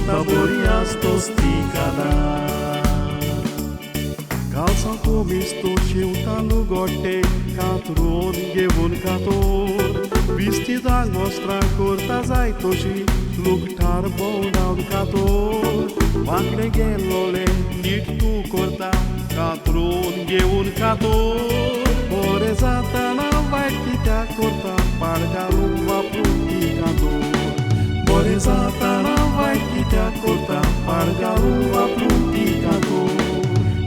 चोलता बरी आसतोस ती कादार. कालसां कोमीस तो शिंवता लुगोटे कातरून घेवन कातोर विस्तिदांक वस्त्रां करता जाय तशी लुगटार भोंवडावन कातोर वांकडें गेलोलें नीट तूं करता कातरून घेवन कातोर बरें जाताना वायट कित्याक करता पाड घालूंक वापरून ती कातोर बरें जाताना वायट कित्याक करता पाड घालूंक वापरून ती कातोर.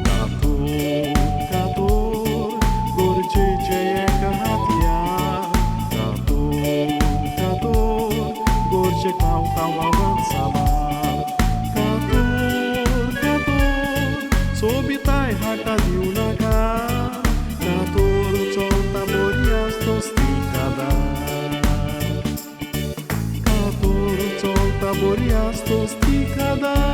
कातोर कातोर गरजेचें एक हातयार कातोर कातोर गरजे पावता वावरान साबार कातोर कातोर सोबिताय हाडटा दिवं नाका कातोर चलता बरी आसतोस ती कादार कातोर चलता बरी आसतोस ती कादार.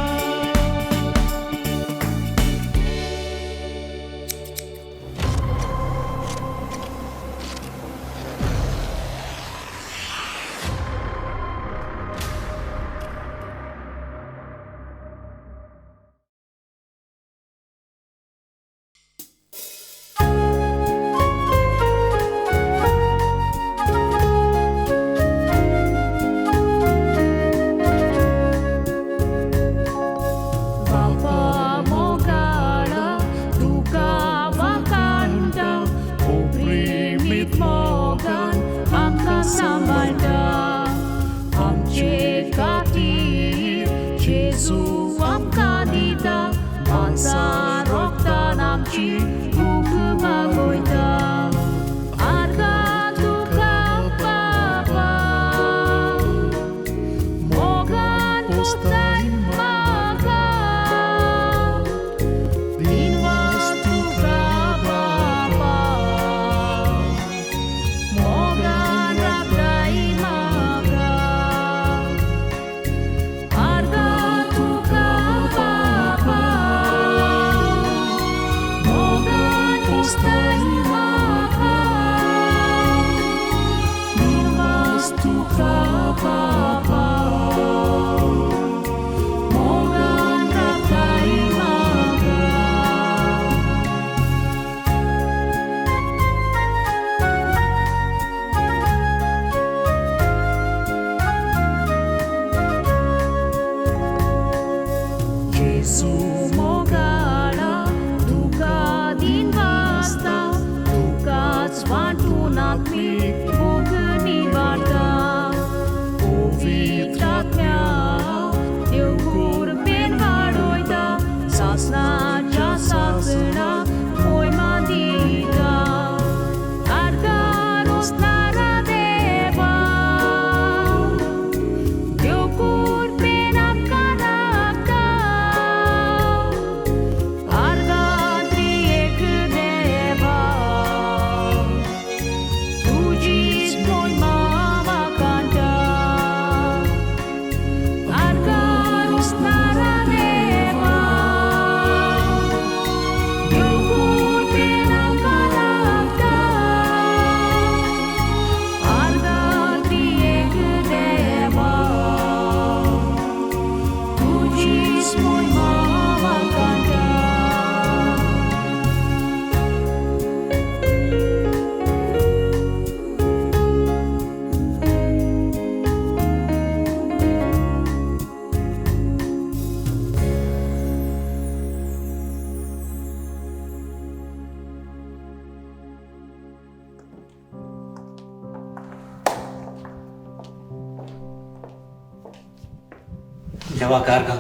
देवा कारगा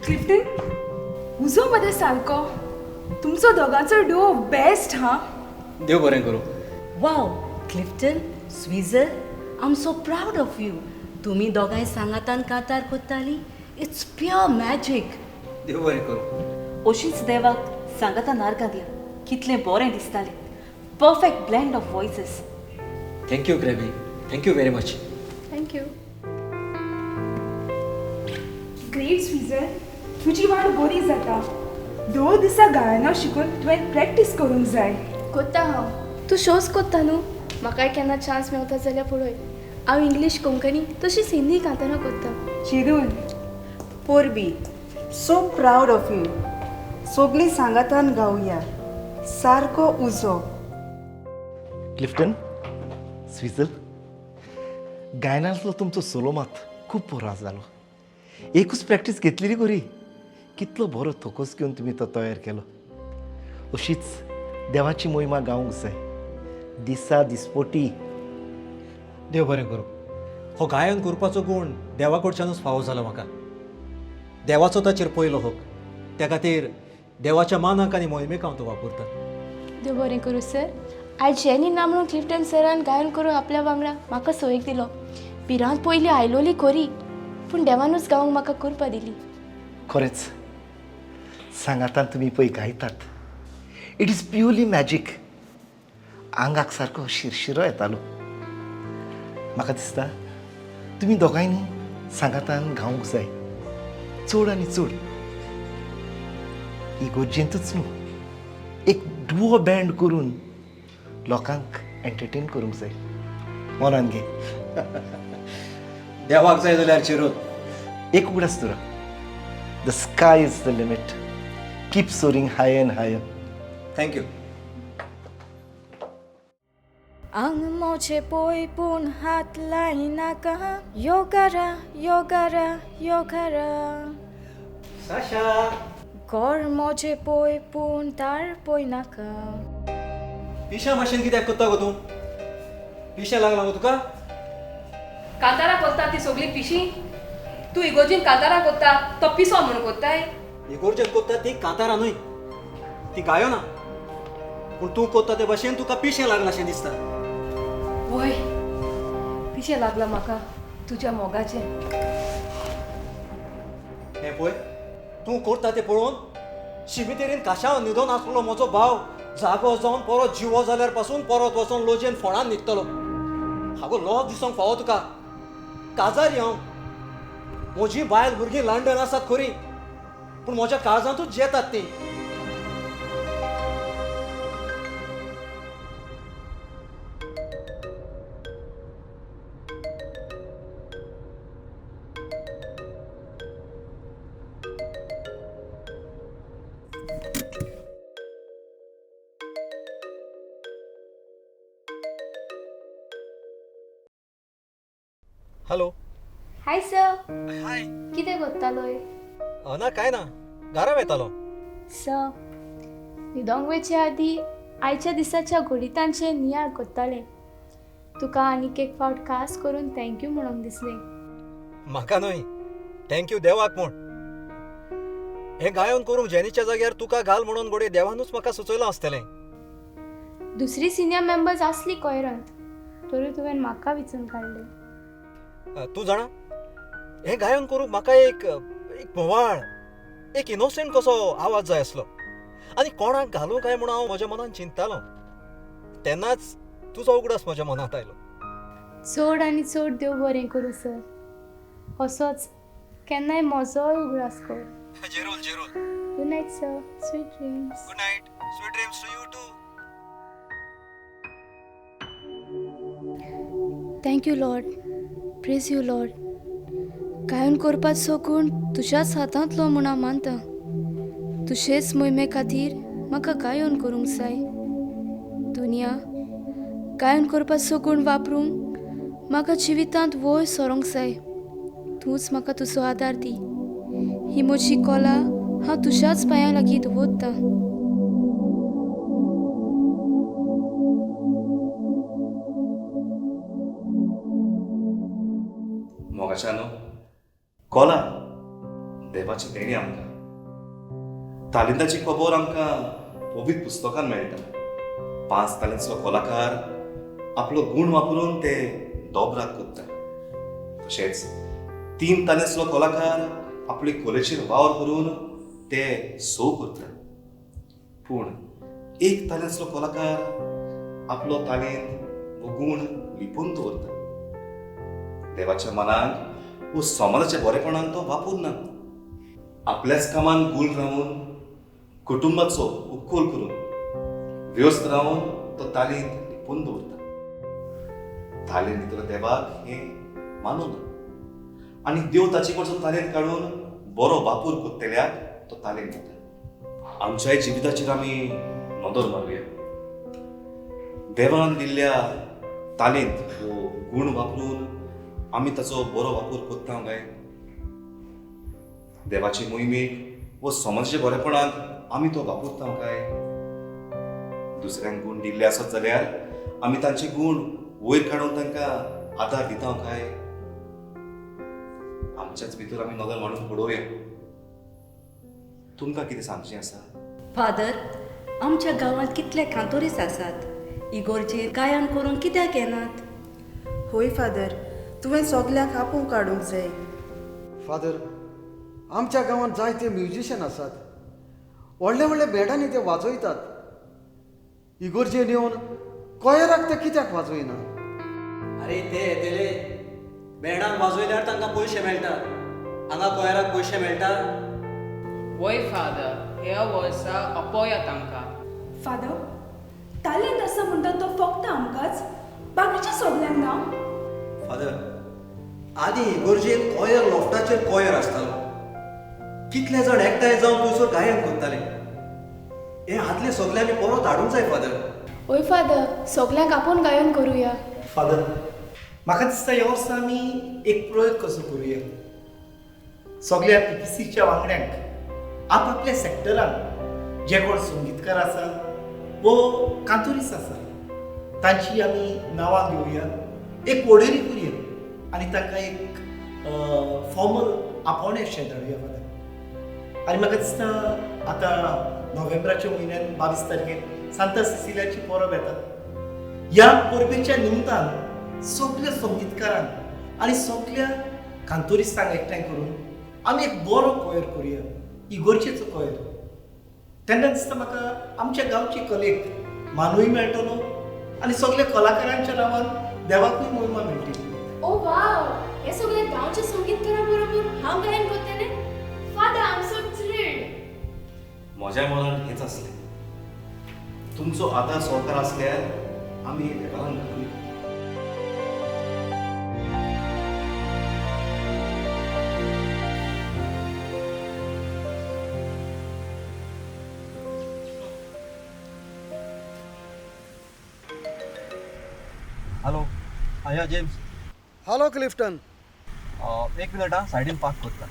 क्लिफ्टन उजो मदे सारको तुमचो दोगांचो डुओ बेस्ट हा. देव बरें करूं. Wow Clifton Swizzle I am so proud of you. तुमी दोगांय सांगातान कांतार कोत्ताली. It's pure magic. देव बरें करूं. अशीच देवाक सांगातान आर्गां दिया कितलें बरें दिसतालें. Perfect blend of voices. Thank you Gravy, thank you very much. Thank you. Great Swizzle, तुजी वाड बरी जाता. 2 दिसा गायना शिकून तुवें प्रॅक्टीस करूंक जाय. कोत्ता हांव. तूं शोज कोत्ता न्हू, म्हाकाय केन्ना चान्स मेवता जाल्यार पळय. हांव इंग्लीश, कोंकणी तशीच हिंदी कांतारां कोत्ता. चिरून Purbi, so proud of you. सोगलीं सांगातान गावया, सारको उजो. क्लिफ्टन, स्विझल, गायनांतलो तुमचो सोलो मात खूब बरो जालो. एकूच प्रॅक्टीस घेतलेली बरी. कितलो बरो थोकोस घेवन तुमी तो तयार केलो. अशीच देवाची मोहिमा गावंक जाय दिसा दिसपोटी. देव बरें करूं. हो गायन करपाचो गूण देवा कडच्यानूच फावो जालो म्हाका. देवाचो ताचेर पयलो हक, त्या खातीर देवाच्या मानाक आनी मोहिमेक हांव तो वापरता. देव बरें करूं सर. आयज जेनी ना म्हणून क्लिफ्टन सरान गायन करूं आपल्या वांगडा म्हाका सोयीक दिलो. भिरांत पयली आयलोली खरी, पूण देवानूच गावंक म्हाका करपा दिली. खरेंच सांगातान तुमी पळय गायतात, it is purely magic. आंगाक सारको शिरशिरो येतालो. म्हाका दिसता तुमी दोगांयनी सांगातान गावंक जाय चड आनी चड. इगोर्जेंतूच न्हू, एक डुओ बँड करून लोकांक एंटरटेन करूंक जाय. मनान घे. देवाक जाय जाल्यार चिरून एक उगडास दवरा, the sky is the limit. Keep soaring high and higher. Thank you. आंग मोचे पोय पूण हात लायनाका, यो घरा यो घरा यो घरा. साशा, गोर मोचे पोय पूण तार पोय नाका. पिशा माशेन कित्याक कोत्ता गो तूं? पिशें लागलां गो तुका? कांतारां कोत्ता ती सगळीं पिशी? तूं इगोर्जीन कांतारां कोत्ता तो पिसो म्हूण कोत्ताय? इगोर्जेन कोत्ता ती कांतारां न्हय, ती गायना. पूण तूं कोत्ता ते भाशेन तुका पिशें लागलां शें दिसता. वय, पिशें लागलां म्हाका तुज्या मोगाचें. हें पळय, तूं करता तें पळोवन शिमितेरीन काशाव न्हिदोन आसलो म्हजो भाव जागो जावन परत जिवो जाल्यार पासून परत वचोन लोजयेन फोणान न्हिदतलो. हागो लॉस दिसोंक फावो तुका. काजारी हांव, म्हजी बायल भुरगीं लंडन आसात खरी, पूण म्हज्या काळजांतूच जेतात तीं. हॅलो. Hi sir. हाय. कितें कोत्तालोय? ना काय ना, घरा वेतालो. सर, न्हिदोंक वयचे आदीं आयच्या दिसाच्या घडितांचेर नियाळ कोत्तालें. तुका आनीक एक फावट खास करून thank you म्हणूंक दिसलें. म्हाका न्हय, thank you देवाक म्हूण. हें गायन करूंक जेनीच्या जाग्यार तुका घाल म्हणून घडये देवानूच म्हाका सुचयलां आसतलें. दुसरी सिनियर मेंबर्स आसली कोयरांत, तरी तुवें म्हाका विचून काडलें. तूं जाणा, हें गायन करूंक म्हाका एक एक म्होवाळ, एक इनोसंट कसो आवाज जाय आसलो आनी कोणाक घालूं काय म्हूण हांव म्हज्या मनान चिंततालो. तेन्नाच तुजो उगडास म्हज्या मनांत आयलो. चड आनी चड देव बरें करूं सर. असोच केन्नाय म्हजोय उगडास कर. जेरोल जेरोल. Good night sir, sweet dreams. Good night, sweet dreams to you too. Thank you Lord, praise you Lord. गायन करपाचो गूण तुज्याच हातांतलो म्हूण हांव मानता. तुजेच मोहिमे खातीर म्हाका गायन करूंक जाय. दुनिया, गायन करपाचो गूण वापरूंक म्हाका जिवितांत वयर सरोंक जाय. तूंच म्हाका तुजो आदार दी. ही म्हजी कला हांव तुज्याच पांयां लागीं दवरतां. मोगाच्यानो, कोला देवाची देणी आमकां. तालिंदाची खबर आमकां पवित्र पुस्तकान मेळटा. 5 तालिंचो कलाकार आपलो गूण वापरून ते दोबराक कोत्ता. तशेंच 3 तालिंचो कलाकार आपले कोलेचेर वावर करून ते सो करता. पूण 1 तालिंचो कलाकार आपलो तालिंद वो गूण लिपून दवरता. देवाच्या मनाक वो समाजाच्या बरेपणान तो वापरना. आपल्याच कामान गुल रावन, कुटुंबाचो उक्कोल करून व्यस्त रावन तो तालींत लिपून दवरता. तालेंत दितलो देवाक हें मानून आनी देव ताचे कडसून तालेंत काडून बरो वापर कोत्तेल्याक तो तालेंत दिता. आमच्याय जिविताचेर आमी नदर मारुया. देवान दिल्ल्या तालेंत वो गूण वापरून आमी ताचो बरो वापर कोत्ता काय? देवाचे मोहिमेक वो समाजाच्या बरेपणाक आमी तो वापरता काय? दुसऱ्यांक गूण दिल्ले आसत जाल्यार आमी तांचे गूण वयर काडून तांकां आदार दिता काय? आमच्याच भितर आमी नदर मारून पळोवया. तुमकां कितें सांगचें आसा? फादर, आमच्या गांवांत कितले कांतोरीस आसात, इगोर्जेर गायन करूंक कित्याक येनात? होय फादर, तुवें सगल्यांक आपोवंक काडूंक जाय. फादर, आमच्या गांवांत जायते म्युजिशियन आसात, व्हडले व्हडले बँडांनी ते वाजयतात. इगोर्जेन येवन कोयराक ते कित्याक वाजयना? अरे ते येतले बँडांक वाजयल्यार तांकां पयशे मेळटा, हांगा कोयराक पयशे मेळटा? वय फादर, ह्या वर्सा अपोया तांकां. फादर, तालेंत आसा म्हणटा तो फक्त आमकांच, बाकीच्या सगल्यांक ना? फादर, आदीं इगोर्जेन कोयर लॉफ्टाचेर कोयर आसतालो, कितले जाण एकठांय जावन थंयसर गायन करताले. हे आदले सगळे आमी परत हाडूंक जाय फादर. हय फादर, सगल्यांक आपोवन गायन करुया. फादर, म्हाका दिसता ह्या वर्सा आमी एक प्रयोग कसो करुया. सगळ्या पीपीसीच्या वांगड्यांक आपआपल्या सेक्टरान जे कोण संगीतकार आसा वो कांतोरीस आसा तांची आमी नांवां घेवया, एक वळेरी करुया आनी तांकां एक फॉर्मल आपोवणें अशें धाडुया फादर. आनी म्हाका दिसता आतां नोव्हेंबराच्या म्हयन्यान 22 तारखेर सांता सिसिलियाची परब येता. ह्या परबेच्या निमतान सगल्या संगीतकारांक आनी सगल्या कांतोरिस्तांक एकठांय करून आमी एक बरो कोयर करुया, इगोर्जेचो कोयर. तेन्ना दिसता म्हाका आमच्या गांवची कलेक मानूय मेळटलो आनी सगल्या कलाकारांच्या नांवान देवाकूय मोहिमा मेळटली. ओ वाव, हे सगळे गांवच्या संगीतकारां बरोबर हांव गायन करतलें? Father, I am so thrilled. म्हज्या मनान हेंच आसलें, तुमचो आदार सहकार आसल्यार आमी देवान घालुया. हॅलो, आया जेम्स. हॅलो क्लिफ्टन, एक मिनट हा, सायडीन पार्क करता.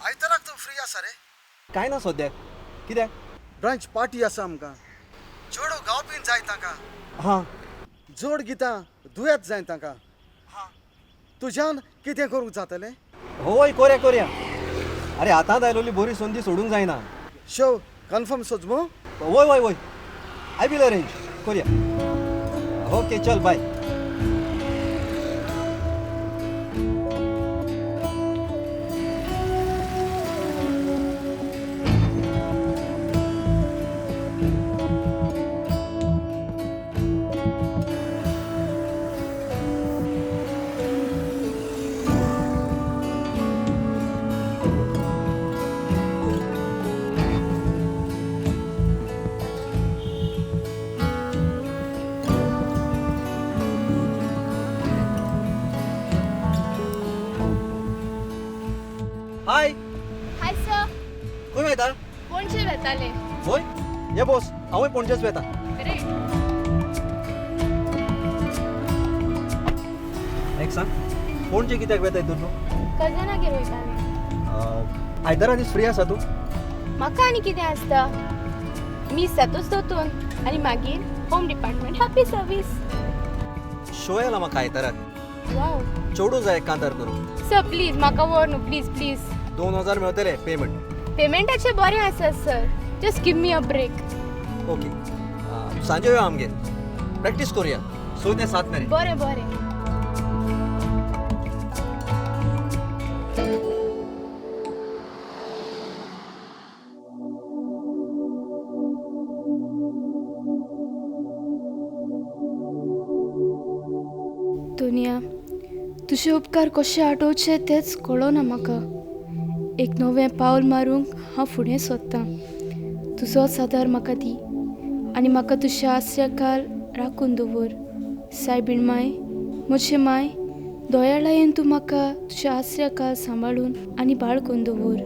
आयताराक तूं फ्री आसा रे? काय ना सद्याक. कित्याक? ब्रांच पार्टी आसा आमकां, चेडो गावपीन जाय तांकां. हां, जोड गितां दुयेंत जाय तांकां. तुज्यान कितें करूंक जातलें? हय, कोरया कोरया. अरे हातांत आयलोली बरी संदी सोडूंक जायना. शो कन्फर्म सोज मू? वय वय वय, I will arrange, कोरया. ओके, चल बाय. हाय. Hi sir. खंय वयता? पणजे वेताले. हय, ये बोस, हांवूय पणजेच वेता. ग्रेट. एक सांग, पणजे कित्याक वेताय तूं? कजनागेर वयताले. आयतारा दीस फ्री आसा तूं? म्हाका आनी कितें आसता, मीस जातूच दोतोन आनी मागीर home department happy service. Show येला म्हाका आयताराक. वाव, चेडूं जाय कांतार करूंक. सर प्लीज म्हाका व्हर न्हू, प्लीज प्लीज. 2000 मेळटले पेमेंट. पेमेंटाचें बरें आसा sir, just give me a break. Okay, सांजे यो आमगेर, प्रॅक्टीस करुया 6 ते 7 मेरेन. बरें बरें. दुनिया, तुजे उपकार कशे आठोवचे तेच कळना म्हाका. एक नवें पावल मारूंक हांव फुडें सोदतां, तुजोच आदार म्हाका दी. आनी म्हाका तुज्या आसऱ्याखाल राखून दवर. सायबीण माय, म्हजे माय, दयाळायेन तूं म्हाका तुज्या आसऱ्याखाल सांबाळून आनी बाळगून दवर.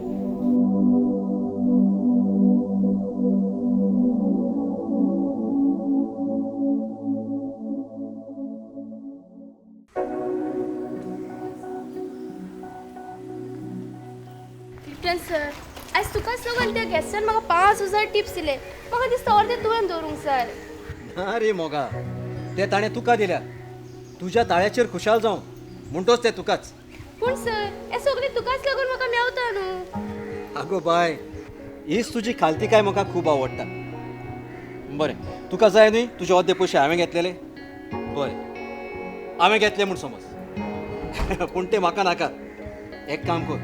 क्लिफ्टन सर, आयज तुकाच लागून त्या गॅस्टान म्हाका 5000 टिप्स दिले. म्हाका दिसता अर्दे तुवें दवरूंक जाय. ना रे मोगा, ते ताणें तुका दिल्या. तुज्या ताळ्याचेर खुशाल जावं म्हणटोच ते तुकाच. पूण सर, हे सगळे तुकाच लागून म्हाका मेवता न्हू. आगो बाय, हीच तुजी खालतीकाय म्हाका खूब आवडटा. बरें, तुका जाय न्ही तुजे अर्दे पयशे हांवें घेतलेले? बरें, हांवें घेतले म्हूण समज. पूण ते म्हाका नाका. एक काम कर,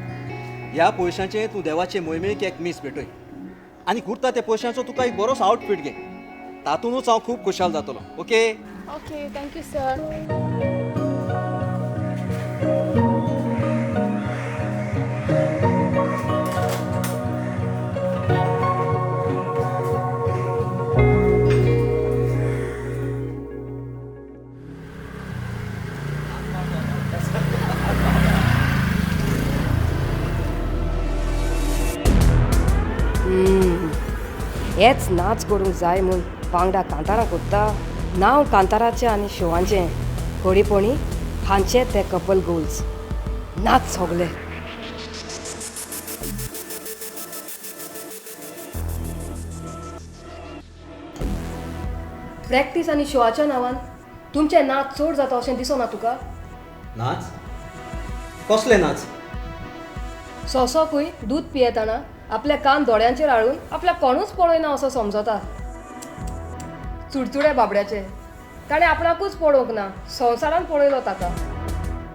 ह्या पयशांचें तूं देवाचे मोहिमेक एक मीस भेटय आनी उरता त्या पयशांचो तुका एक बरोच आउटफीट घे. तातूंतच हांव खूब खुशाल जातलो. Okay? Okay, thank you sir. हेच नाच करूंक जाय म्हूण वांगडा कांतारां कोत्ता. नांव कांताराचें आनी शोवांचें, खडीपणी हांचे ते कपल गोल्स. नाच सगले. प्रॅक्टीस आनी शोवाच्या नांवान तुमचें नाच चड जाता अशें दिसना तुका? नाच? कसले नाच? सोंसोकूय दूद पियेतना आपल्या कान दोळ्यांचेर हाडून आपल्याक कोणूच पळयना असो समजता. चुडचुडे बाबड्याचे, ताणें आपणाकूच पळोवंक ना, संवसारान पळयलो ताका.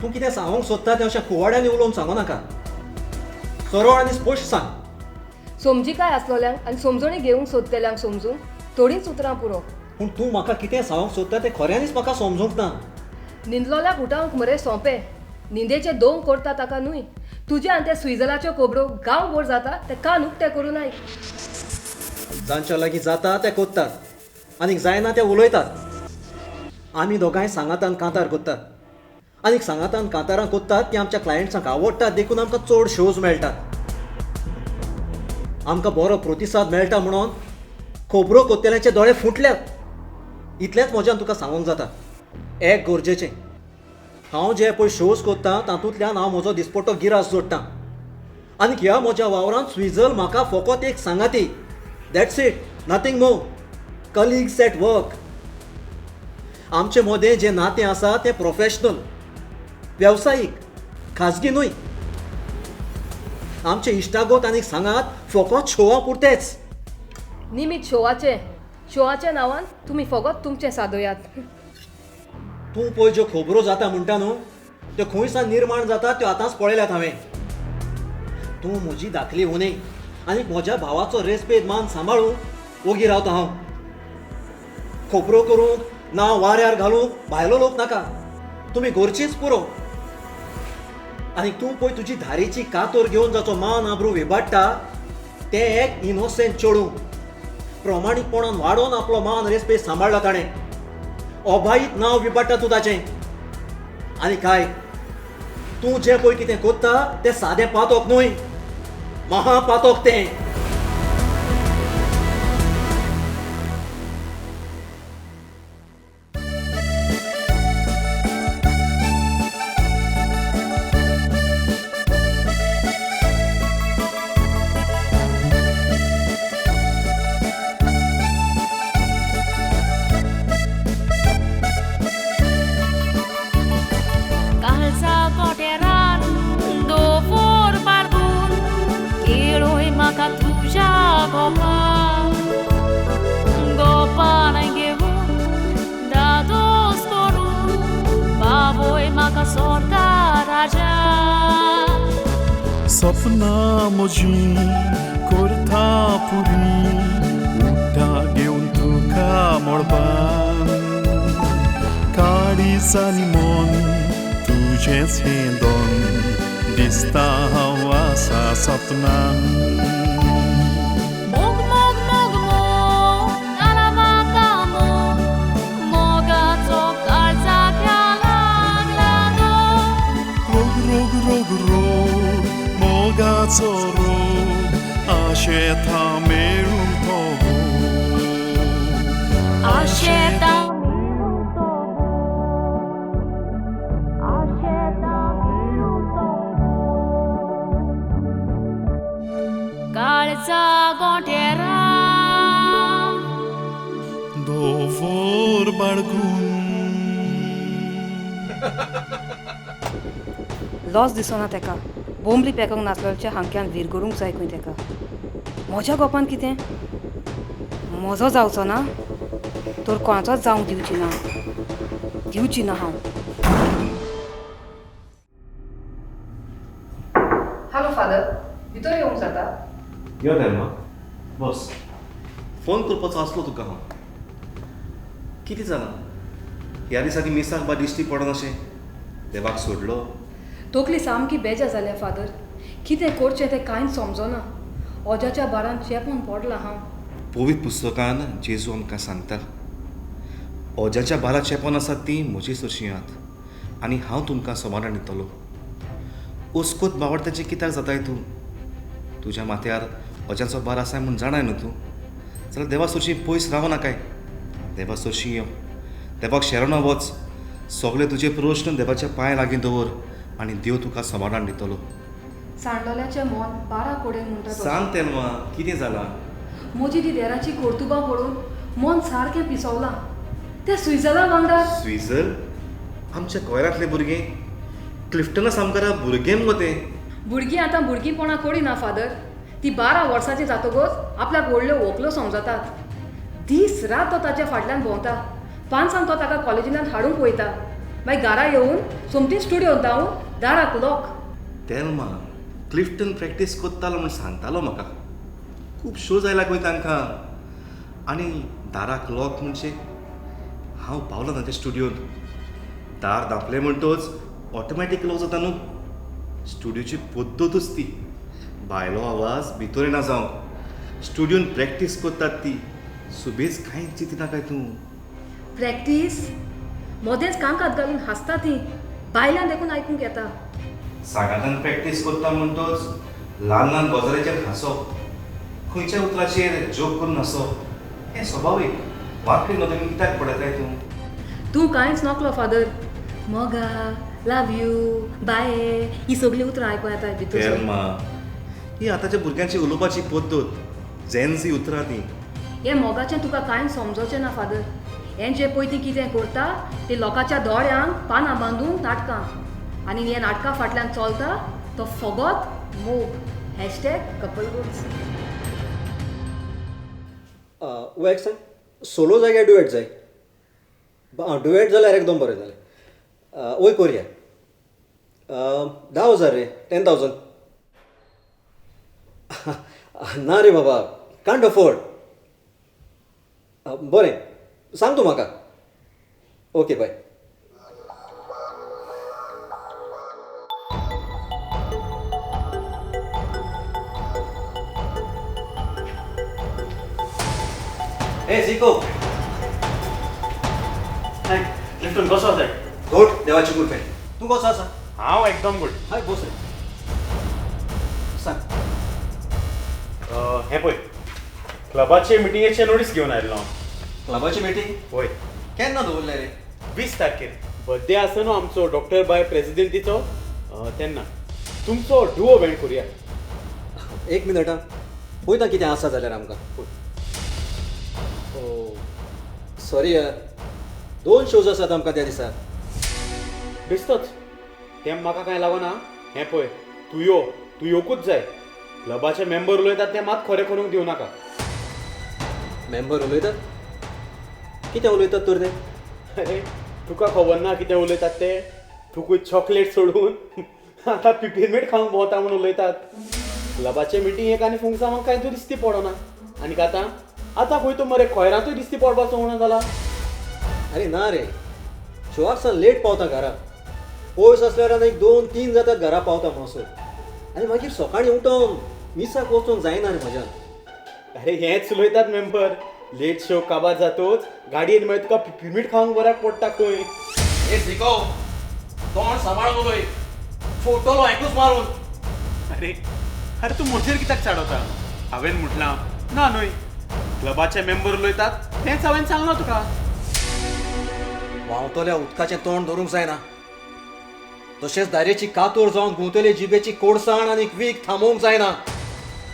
तूं कितें सांगूंक सोदता तें अशें कुवाड्यांनी उलोवन सांगू नाका. सरळ आनी स्पश्ट सांग. समजिकाय आसलोल्यांक आनी समजणी घेवंक सोदतल्यांक समजूंक थोडींच उतरां पुरो. पूण तूं म्हाका कितें सांगूंक सोदता तें खऱ्यांनीच म्हाका समजूंक ना. न्हिदलोल्याक उठावंक मरे सोंपें, न्हिदेचें दोंग करता ताका न्हय. तुज्या आनी त्या स्विजलाच्यो खबरो गांवभर जाता ते कान उक्ते करून आयक. जांच्या लागीं जाता ते कोत्तात आनीक जायना ते उलयतात. आमी दोगांय सांगातान कांतार कोत्तात आनीक सांगातान कांतारां कोत्तात ती आमच्या क्लायंट्सांक आवडटात, देखून आमकां चड शोज मेळटात. आमकां बरो प्रतिसाद मेळटा म्हणून खबरो कोत्तेल्यांचे दोळे फुटल्यात. इतलेंच म्हज्यान तुका सांगूंक जाता. एक गरजेचें, हांव जे पळय शोज कोत्ता तातूंतल्यान हांव म्हजो दिसपट्टो गिरास जोडटा आनी ह्या म्हज्या वावरांत स्विजल म्हाका फकत एक सांगाती. That's it, nothing more. Colleagues at work. आमचे मदें जें नातें आसा तें प्रोफेशनल, वेवसायीक, खाजगी न्हय. आमचे इश्टागत आनी सांगात फकत शोवा पुरतेच. निमीत शोवाचें, शोवाच्या नांवान तुमी फकत तुमचें सादयात. तूं पळय ज्यो खबरो जाता म्हणटा न्हू त्यो खंय सान निर्माण जाता त्यो आतांच पळयल्यात हांवें. तूं म्हजी धाकली व्हनी आनी म्हज्या भावाचो रेस्पेद मान सांबाळूंक ओगी रावता हांव. खबरो करूंक नांव वाऱ्यार घालूंक भायलो लोक नाका, तुमी घरचीच पुरो. आनी तूं पळय तुजी धारेची कातोर घेवन जाचो मान आब्रू विबाडटा तें एक इनोसेंट चेडूं. प्रमाणीकपणान वाडोवन आपलो मान रेस्पेद सांबाळ्ळा ताणें. अबायीत नांव विबाडटा तूं ताचें. आनी काय तूं जें पळय कितें कोत्ता तें सादें पातोक न्हय, महापातोक तें. सपना म्हजी करता पुरी, उठ्ठा घेवन तुका मळबान, काळीज आनी मन तुजेंच हें दोन, दिसता हांव आसा सपनान. मोग मोग मोग मोग जिविताचो रोग आशेता मेळूंक तो आशेता मेळूंक तो आशेता मेळूंक तो काळजा गोंटेरा दवर बाळगून. लॉस दिसना तेका. बोंबली पेकोंक नासलोच्या हांक्यान विरगडूंक जाय खंय तेका. म्हज्या गोपान कितें म्हजो जावचो ना तर कोणाचोच जावंक दिवची ना, दिवची ना हांव. हॅलो फादर, भितर येवंक जाता? यो तेल्मा, बस. फोन करपाचो आसलो तुका हांव. कितें जालां ह्या दिसांनी मिसाक बा दिश्टी पडनाशें? देवाक सोडलो? तकली सामकी बेजार जाल्या फादर. कितें करचें तें कांयच समजना. ओजाच्या बारान चेपून पडलां हांव. पवित्र पुस्तकान जेजू आमकां सांगता, ओजाच्या बारा चेपोन आसात तीं म्हजी सोशियात आनी हांव तुमकां समाधान दितलो. ओस्कोत बावडत्याचें कित्याक जाताय तूं? तुज्या माथ्यार ओजाचो बार आसा म्हूण जाणाय न्हू तूं? जाल्यार देवा सोशी पयस रावो नाकाय. देवा सोशी यो, देवाक शेरणो वच, सगळे तुजे प्रश्न देवाच्या पांय लागीं दवर आनी देव तुका समाधान दितलो. सांडलोल्याचें मन बारा कडेन म्हणटा. सांग तेल्मा, कितें जालां? म्हजी ती देराची कर्तुबां पळोवन मन सारकें पिसवलां. तें स्विजला वांगडा. स्विजल? आमच्या कोयरांतले भुरगें क्लिफ्टना सामकारा भुरगें मुगो तें. भुरगीं आतां भुरगींपणां करिना फादर. ती 12 वर्सांची जातकच आपल्याक व्हडल्यो व्हंकल्यो समजतात. दीस रात तो ताच्या फाटल्यान भोंवता. पांचांक तो ताका कॉलेजींतल्यान हाडूंक वयता. मागीर घरा येवन सोमती स्टुडियोंत धांवन दाराक लॉक. तेल्मा, क्लिफ्टन प्रॅक्टीस करतालो म्हूण सांगतालो म्हाका. खूब शो जायला खंय तांकां. आनी दाराक लॉक म्हणजे हांव पावलो तांच्या स्टुडियोंत. दार धांपलें म्हणटच ऑटोमॅटीक लॉक जाता न्हू. स्टुडियोची पद्दतूच ती. भायलो आवाज भितर येना जावंक. स्टुडियोन प्रॅक्टीस करतात ती. सुबेज कांय चिंतना काय तूं? प्रॅक्टीस मदेंच कांकात घालून हांसता ती. बायलां देखून आयकूंक येता. सांगातान प्रॅक्टीस करता म्हणटच ल्हान ल्हान गजालीचेर हांसप, खंयच्या उतराचेर जोक करून हांसप हें स्वभावीक. वांकडी नदरेन कित्याक पळयताय तूं? तूं कांयच नकलो फादर. मोगा, लव you, बाय ही सगळीं उतरां आयकूंक येता भितर. तेल्मा, ही आतांच्या भुरग्यांची उलोवपाची पद्दत. जेन्झी उतरां तीं. हें मोगाचें तुका कांयच समजोचें ना फादर. हें जें पळय ती कितें करता तें लोकांच्या दोळ्यांक पानां बांदून नाटकां. आनी हें नाटकां फाटल्यान चलता तो फगत मोग. #कपलगोल्स. वो एक सांग, सोलो जाय काय डुएट जाय? डुएट जाल्यार एकदम बरें जालें. वय करुया. 10,000 रे, 10,000. ना रे बाबा, कांट अफोर्ड. बरें सांग तूं म्हाका. Okay bye. ए जिको. हाय क्लिफ्टन, कसो आसा? गुड, देवाची कृपेन. तूं कसो आसा? हांव एकदम गुड. हाय बोस रे, सांग. हें पळय, क्लबाचे मिटिंगेचे नोटीस घेवन आयिल्लो हांव. क्लबाची मिटींग? वय. केन्ना दवरलें रे? 20 तारखेर. बर्थडे आसा न्हू आमचो डॉक्टर बाय प्रेसिडेंटीचो, तेन्ना तुमचो डुओ बँड करुया. एक मिनट आं, पळयता कितें आसा जाल्यार आमकां. सॉरी यार, 2 शोज आसात आमकां त्या दिसा. बेश्टोच तें म्हाका कांय लागना. हें पळय, तूं यो, तूं येवकूच जाय. क्लबाचे मेंबर उलयतात ते मात खरें करूंक दिवं नाका. मेंबर उलयतात? कितें उलयतात तर ते? अरे तुका खबर ना कितें उलयतात ते? तुकूय चॉकलेट सोडून आतां पिपरमेट खावंक भोंवता म्हूण उलयतात. क्लबाचे मिटींग एक आनी फुंगसांवांक कांय तूं दिसती पडना. आनी आतां आतां खंय तूं मरे खैरांतूय दिसती पडपाचो म्हणून जाला. अरे ना रे, शोआक सावन लेट पावता घरा. पयस आसल्यार आनी एक 2-3 जातात घरा पावता म्हणसर. आनी मागीर सकाळीं उठोन मिसाक वचूंक जायना रे म्हज्यान. अरे हेंच उलयतात मेंबर. लेट शो काबार जातोच गाडयेन मागीर तुका पिपरमीट खावंक बऱ्याक पडटा खंय. ए जिको, तोंड सांबाळून उलय, फोटोलो एकूच मारून. अरे अरे तूं म्हजेर कित्याक चाडवता? हांवें म्हटलां ना न्हय, क्लबाचे मेंबर उलयतात तेंच हांवें सांगलां तुका. व्हांवतल्या उदकाचें तोंड धरूंक जायना, तशेंच दायरेची कातोर जावन घुंवतले जिबेची कोडसाण आनी वीख थांबोवंक जायना.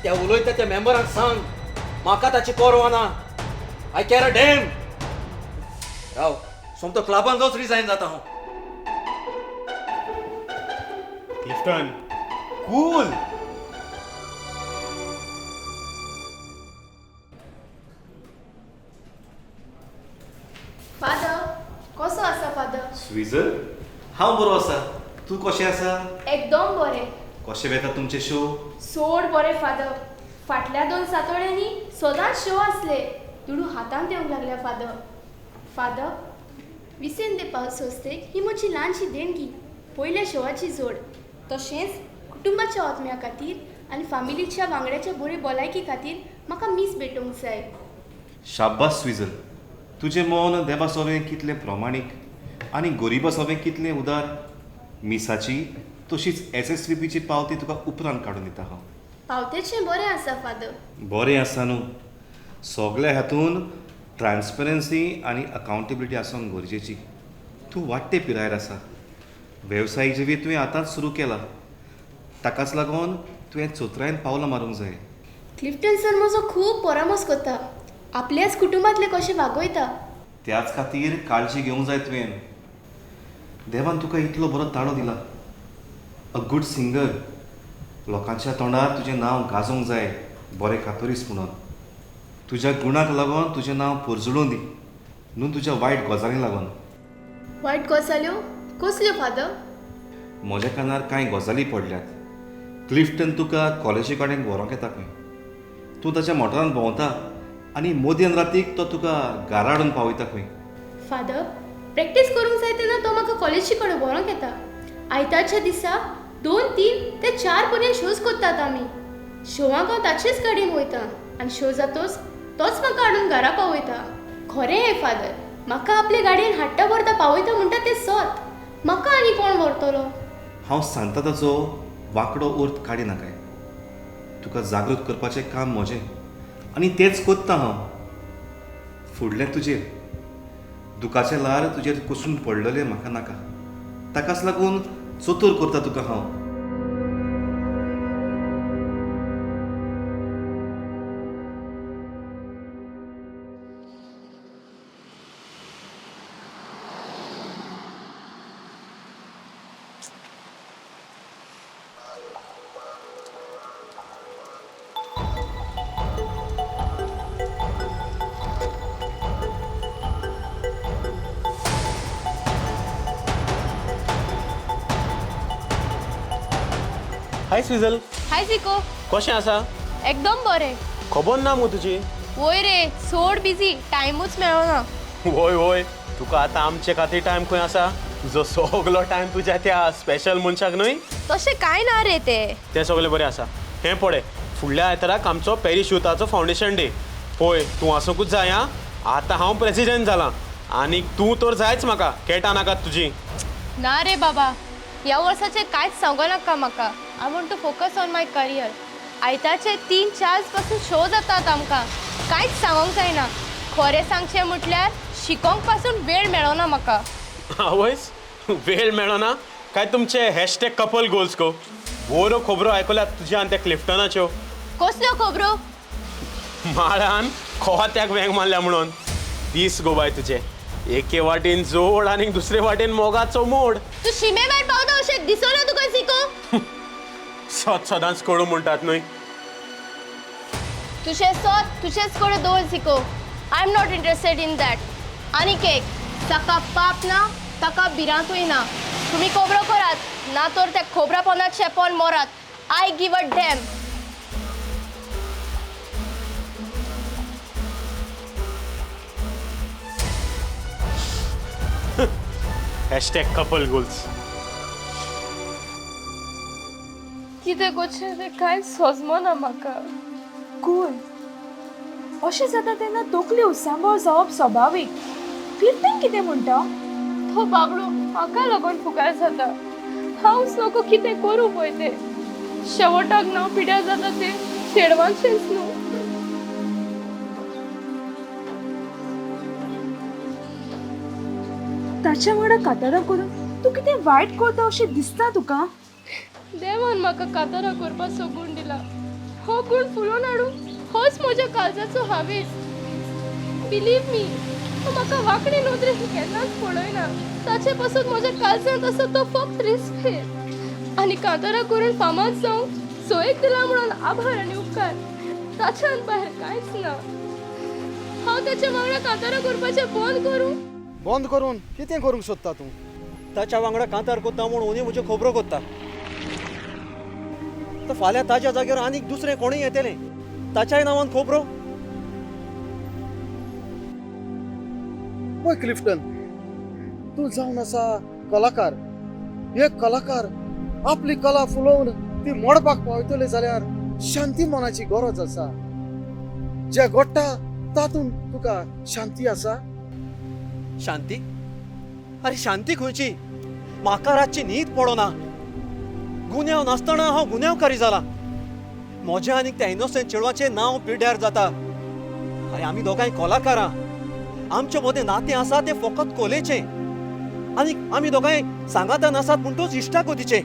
त्या उलयता त्या मेंबरांक सांग म्हाका ताची पर्वा ना. I care a damn. राव, सोमतो क्लबांतलोच रिजायन जाता हांव. क्लिफ्टन, कूल. फादर, कसो आसा फादर? स्विजर, हांव बरो आसा. तूं कशें आसा? एकदम बरें. कशें वेता तुमचे शो? सोड बरें फादर. फाटल्या 2 सातोड्यांनी सदांच शो आसले. दुडू हातांत येवंक लागल्या फादर. फादर, विसेंत दे पावल संस्थेक ही म्हजी ल्हानशी देणगी, पयल्या शोवाची जोड. तशेंच कुटुंबाच्या आत्म्या खातीर आनी फामिलीच्या वांगड्याच्या बरे भलायकी खातीर म्हाका मीस भेटोवंक जाय. शाब्बास स्विजर, तुजें मन देवा सोवें कितलें प्रमाणीक आनी गरिबा सोवें कितलें उदार. मिसाची तशीच SSVPची पावती तुका उपरांत काडून दिता हांव. पावतेचें बरें आसा फादर. बरें आसा न्हू. सगल्या हातून ट्रान्सपरन्सी आनी अकावंटेबिलिटी आसूंक गरजेची. तूं वाडटे पिरायेर आसा. वेवसायीक जिवीत तुवें आतांच सुरू केलां, ताकाच लागून तुवें चतुरायेन पावलां मारूंक जाय. क्लिफ्टन सर म्हजो खूब परामर्श करता, आपल्याच कुटुंबांतले कशें वागयता. त्याच खातीर काळजी घेवंक जाय तुवें. देवान तुका इतलो बरो ताळो दिला, अ गूड सिंगर. लोकांच्या तोंडार तुजें नांव गाजोवंक जाय बरें कातोरीस म्हणून. तुज्या गुणाक लागून तुजें नांव पोरजळूं दी, न्हू तुज्या वायट गजालींक लागून. वायट गजाल्यो कसल्यो फादर? म्हज्या कानार कांय गजाली पडल्यात. क्लिफ्टन तुका कॉलेजी कडेन व्हरूंक येता खंय. तूं ताच्या मोटरान भोंवता आनी मध्यान रातीक तो तुका घरा हाडून पावयता खंय. फादर, प्रॅक्टीस करूंक जाय तेन्ना तो म्हाका कॉलेजी कडेन व्हरूंक येता. आयतारच्या दिसा 2, 3 ते 4 पर्यंत शोज करतात आमी. शोवांक हांव ताचेच गाडयेन वयता आनी शो जातोच तोच म्हाका हाडून घरा पावयता. खरें हें फादर, म्हाका आपले गाडयेन हाडटा व्हरता पावयता म्हणटा तें सत. म्हाका आनी कोण व्हरतलो? हांव सांगता ताचो वांकडो अर्थ काडिनाकाय. तुका जागृत करपाचें काम म्हजें आनी तेंच कोत्ता हांव. फुडलें तुजेर. दुखाचें ल्हार तुजेर कोसळून पडलेलें म्हाका नाका. ताकाच लागून चतूर करता तुका हांव. हाय स्विजल. हाय जिको. कशें आसा? एकदम बरें. खबर ना मगो तुजी? वय रे, सोड बिजी, टायमूच मेळना. वय वय, तुका आतां आमचे खातीर टायम खंय आसा? तुजो सगलो टायम तुज्या त्या स्पेशल मनशाक न्हय? तशें कांय ना रे. तें तें सगळें बरें आसा. हें पळय, फुडल्या आयताराक आमचो पॅरीश युथाचो फावंडेशन डे. पळय, तूं आसूंकूच जाय. आं, आतां हांव प्रेसिडेंट जालां आनी तूं तर जायच म्हाका. केटां नाकात तुजी. ना रे बाबा, ह्या वर्साचें कांयच सांगो नाका म्हाका. I want to focus on my career. आयतारचे 3-4 पासून शो जातात आमकां. कांयच सांगोंक जायना. खरें सांगचें म्हटल्यार शिकोंक पासून वेळ मेळना म्हाका. आवयस, वेळ मेळना काय तुमचे हॅशटॅग कपल गोल्स गो. बऱ्यो खबरो आयकल्यात तुज्या आनी त्या क्लिफ्टनाच्यो. कसल्यो खबरो? माळान खोत्याक वेंग मारल्या म्हणून. दीस गो बाय तुजे, एके वाटेन जोड आनी दुसरे वाटेन मोगाचो मोड. तूं शिमे भायर पावता अशें दिसना तुका जिको? सत सदांच कडू म्हणटात न्हय. तुजें सत तुजेच कडेन दवर जिको. I am not interested in that. आनीक एक, ताका पाप ना, ताका भिरांतूय ना. तुमी खबरो करात ना तर त्या खोबरा पोनाक चेपोन मरात. I give a damn. Hashtag couple goals. कितें करचें तें कांयच सजमना म्हाका. कूल, अशें जाता तेन्ना तकली उसांबळ जावप स्वभावीक. क्लिफ्टन कितें म्हणटा? तो बाबडो म्हाका लागून फुगार जाता. हांवच नको कितें करूं पळय तें. शेवटाक नांव पिड्यार जाता तें चेडवांचेंच न्हू. ताच्या वांगडा कातारां करून तूं कितें वायट करता अशें दिसता तुका? देवान म्हाका कातारां करपाचो गूण दिला. हो गूण फुलोवन हाडूंक होच म्हज्या काळजाचो हावेस. बिलीव मी, तो म्हाका वांकडी नदरेन केन्नाच पळयना. ताचे पासून म्हज्या काळजांत आसा तो फक्त रिस्पेद. आनी कातारां करून फामाद जावंक सोयेक दिला म्हणून आभार आनी उपकार. ताच्यान भायर कांयच ना. हांव ताच्या वांगडा कातारां करपाचें बंद करूं? बंद करून कितें करूंक सोदता तूं? ताच्या वांगडा कांतार कोत्ता म्हूण ओनी म्हज्यो खबरो कोत्ता. तर फाल्यां ताच्या जाग्यार आनीक दुसरें कोणूय येतलें, ताच्याय नांवान खबरो. पळय क्लिफ्टन, तूं जावन आसा कलाकार. एक कलाकार आपली कला फुलोवन ती मोडपाक पावयतले जाल्यार शांती मनाची गरज आसा. जे घडटा तातूंत तुका शांती आसा? शांती? अरे शांती खंयची? म्हाका रातची न्हीद पडना. गुन्यांव नासतना हांव गुन्यांवकारी जाला. म्हजें आनी त्या इनोसंट चेडवाचें नांव पिड्ड्यार जाता. अरे आमी दोगांय कलाकारां. आमचे मदें नातें आसा तें फकत कोलेचें. आनी आमी दोगांय सांगातान आसात म्हणटूच इश्टागतीचें.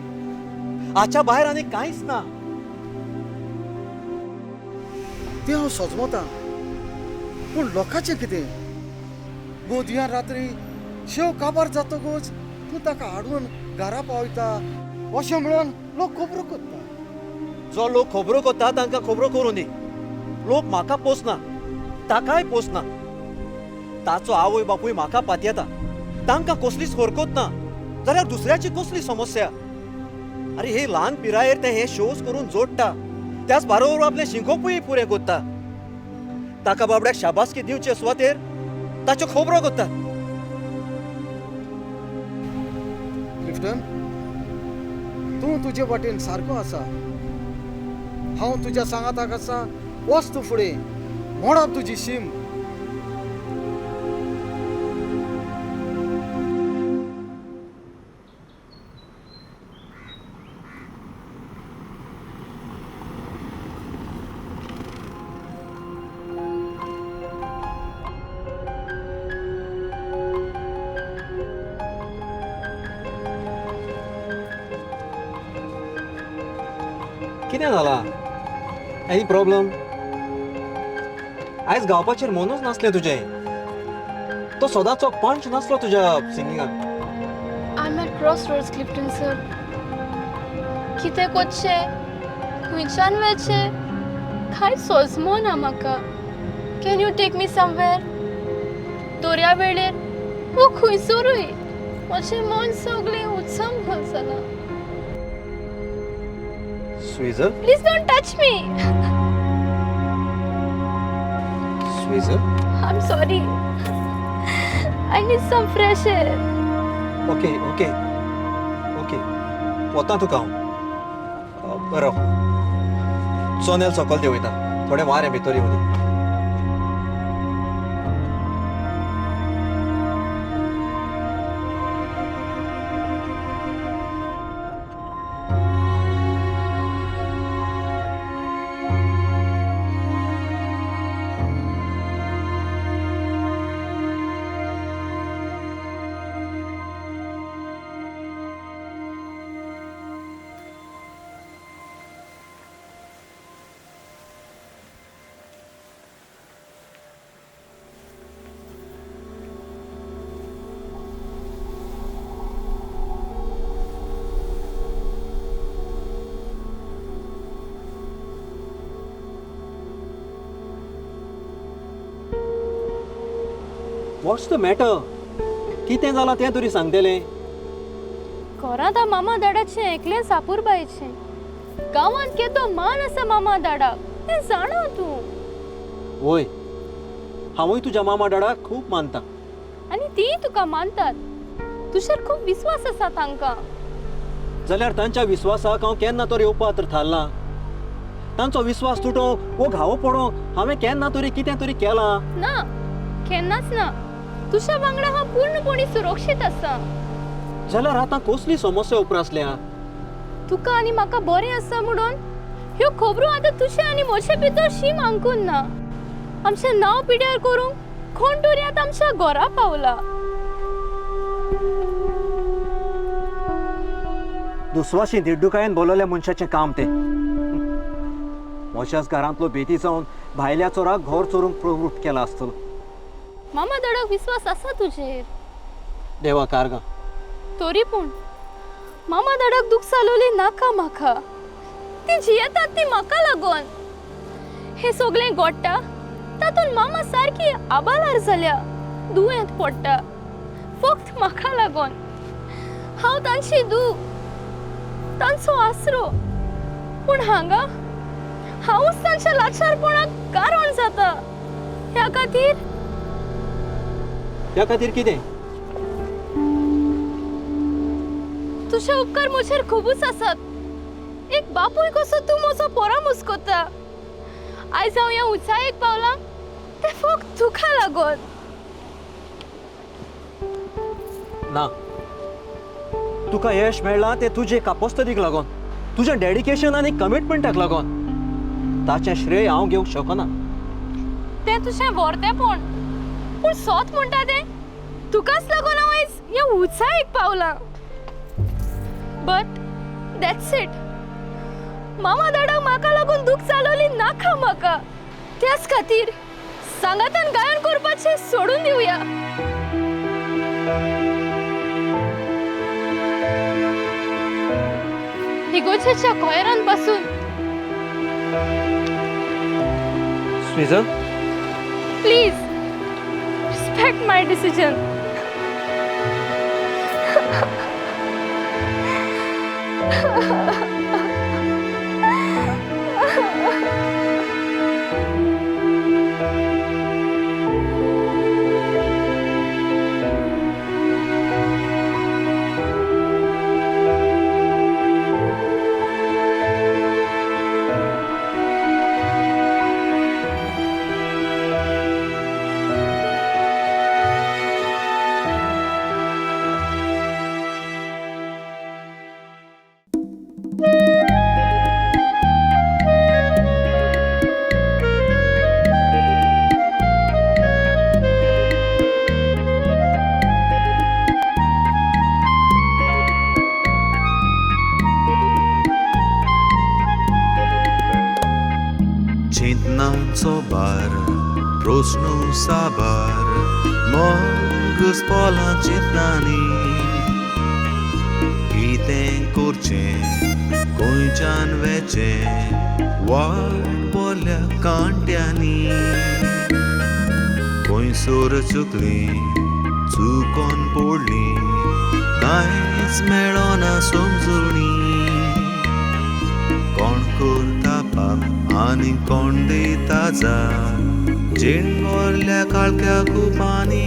हाच्या भायर आनी कांयच ना. तें हांव सजमतां, पूण लोकांचें कितें? गोदयां रात्री शेव काबार जातकूच तूं ताका हाडून घरा पावयता अशें म्हणून लोक खबरो करता. जो लोक खबरो करता तांकां खबरो करूं दी. लोक म्हाका पोसना, ताकाय पोसना. ताचो आवय बापूय म्हाका पातयेता. तांकां कसलीच हरकत ना जाल्यार दुसऱ्याची कसली समस्या? अरे हे ल्हान पिरायेर ते हे शोज करून जोडटा, त्याच बरोबर आपलें शिकोवपूय पुरें करता. ताका बाबड्याक शाबासकी दिवचे सुवातेर ताच्यो खबरो करता. क्लिफ्टन, तूं तुजे वाटेन सारको आसा. हांव तुज्या सांगाताक आसा. वच तूं फुडें, मोडप तुजी शीम. कितें जाला? Any problem? आयज गावपाचेर मनूच नासलें तुजें. तो सदांचो पंच नासलो तुज्या सिंगिंगाक. I am at cross roads Clifton sir. कितें करचें, खंयच्यान वचचें कांय सोजमना म्हाका. Can you take me somewhere? दर्या वेळेर वो खंयसरूय. म्हजें मन सगळें उचंबळ जालां. Swizzle? Please don't touch me. Swizzle? I am sorry. I need some fresh air. Okay okay okay, वता तुका हांव. बरो चोनेल सकयल देंवयता, थोडें वारें भितर येवं दी. What's the matter? कितें जालां तें तरी सांगतलें. घरांत मामा दाडाचें एकलें सापूरबायचें. गांवांत केदो मान आसा मामा दाडाक तें जाणा तूं. वय, हांवूय तुज्या मामा डाडाक खूब मानता. आनी तीय तुका मानतात. तुजेर खूब विस्वास आसा तांकां. जाल्यार तांच्या विस्वासाक हांव केन्ना तरी उपात्र थारलां. तांचो विस्वास तुटोवंक वो घावो पडोवंक हांवें केन्ना तरी कितें तरी केलां? ना, केन्नाच ना. तुज्या वांगडा हांव पूर्णपणी सुरक्षीत आसा. जाल्यार आतां कसली समस्या उप्रासल्या? तुका आनी म्हाका बरें आसा म्हणून ह्यो खबरो आतां तुजे आनी म्हजे भितर शीम आंकून ना. आमचें नांव पिड्यार करूंक कोण तरी आतां आमच्या घरा पावला. दुस्वाशी दिड्डुकायेन बोलवल्या मनशाचें काम तें. म्हज्याच घरांतलो बेती जावन भायल्या चोराक घर चोरूंक प्रवृत्त केला आसतलो. मामा दाडाक विस्वास आसा तुजेर. देवा कारगां. तरी पूण मामा दाडाक दूख चालवली नाका म्हाका. ती जियेतात ती म्हाका लागून. हें सगळें घडटा तातूंत मामा सारकी आबालार जाल्या, दुयेंत पडटा फक्त म्हाका लागून. हांव तांची दूख, तांचो आसरो, पूण हांगा हांवूच तांच्या लाचारपणाक कारण जाता. ह्या खातीर ह्या खातीर कितें? तुजे उपकार म्हजेर खुबूच आसात. एक बापूय कसो तूं म्हजो परामर्श करता. आयज हांव ह्या उंचायेक पावलां तें फक्त तुका लागून. ना, तुका यश मेळ्ळां तें तुजे कापस्तदीक लागून, तुज्या डेडिकेशन आनी कमिटमेंटाक लागून. ताचें श्रेय हांव घेवंक शकना. तें तुजें वर्तेपण, पूण सोत म्हणटा तें तुकाच लागून हांव आयज ह्या उंचायेक पावलां. But that's it. मामा दाडाक म्हाका लागून दूख चालवली नाका म्हाका. त्याच खातीर सांगातान गायन करपाचें सोडून दिवया. इगोर्जेच्या कोयरान पासून. Swizzle, please respect my decision. चिंतनाचो भार प्रस्न साबार मन घुसपलां चिंतनांनी. कितें करचें खंयच्यान वेचें वाट बोल्या कांट्यांनी. खंयसर चुकली चुकोन पडली कांयच मेळना समजणी. कोण करता पाप आनी कोण दिता जाप जीण भरल्या काळख्या कुपांनी.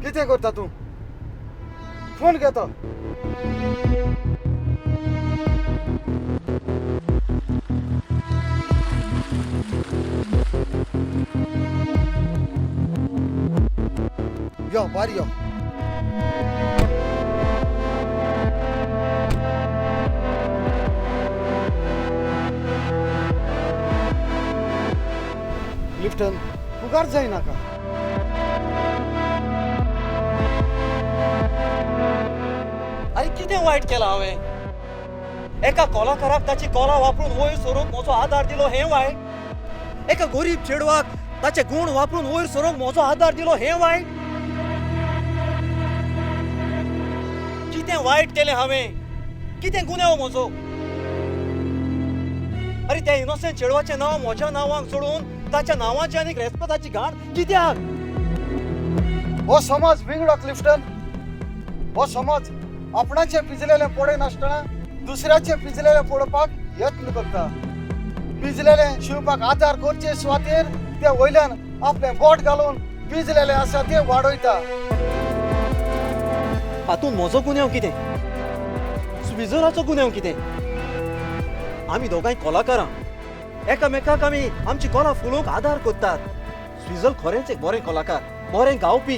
कितें करता तूं? फोन घेता. यो भायर यो. क्लिफ्टन, फुगार जायनाका. अरे कितें वायट केलां हांवें? एका कलाकाराक ताची कला वापरून वयर सरूंक म्हजो आदार दिलो हें वायट? एका गरीब चेडवाक ताचे गूण वापरून वयर सरूंक म्हजो आदार दिलो हें वायट? कितें वायट केलें हांवें? कितें गुन्यांव म्हजो? अरे त्या इनोसेंट चेडवाचें नांव म्हज्या नांवाक जोडून ताच्या नांवाची आनी रेस्पेदाची घाण कित्याक? हो समाज विंगडो क्लिफ्टन. हो समाज आपणाचे पिजलेले पळय नासतना दुसऱ्याचे पिजलेले पळोवपाक यत्न करता. पिजलेले शिवपाक आदार करचे सुवातेर ते वयल्यान आपलें बोट घालून पिजलेले आसा ते वाडयता. हातूंत म्हजो गुन्यांव कितें? स्विझराचो गुन्यांव कितें? आमी दोगांय कलाकारां, एकामेकाक आमी आमची कला फुलोवंक आदार करतात. स्विझल खरेंच एक बरें कलाकार, बरें गावपी.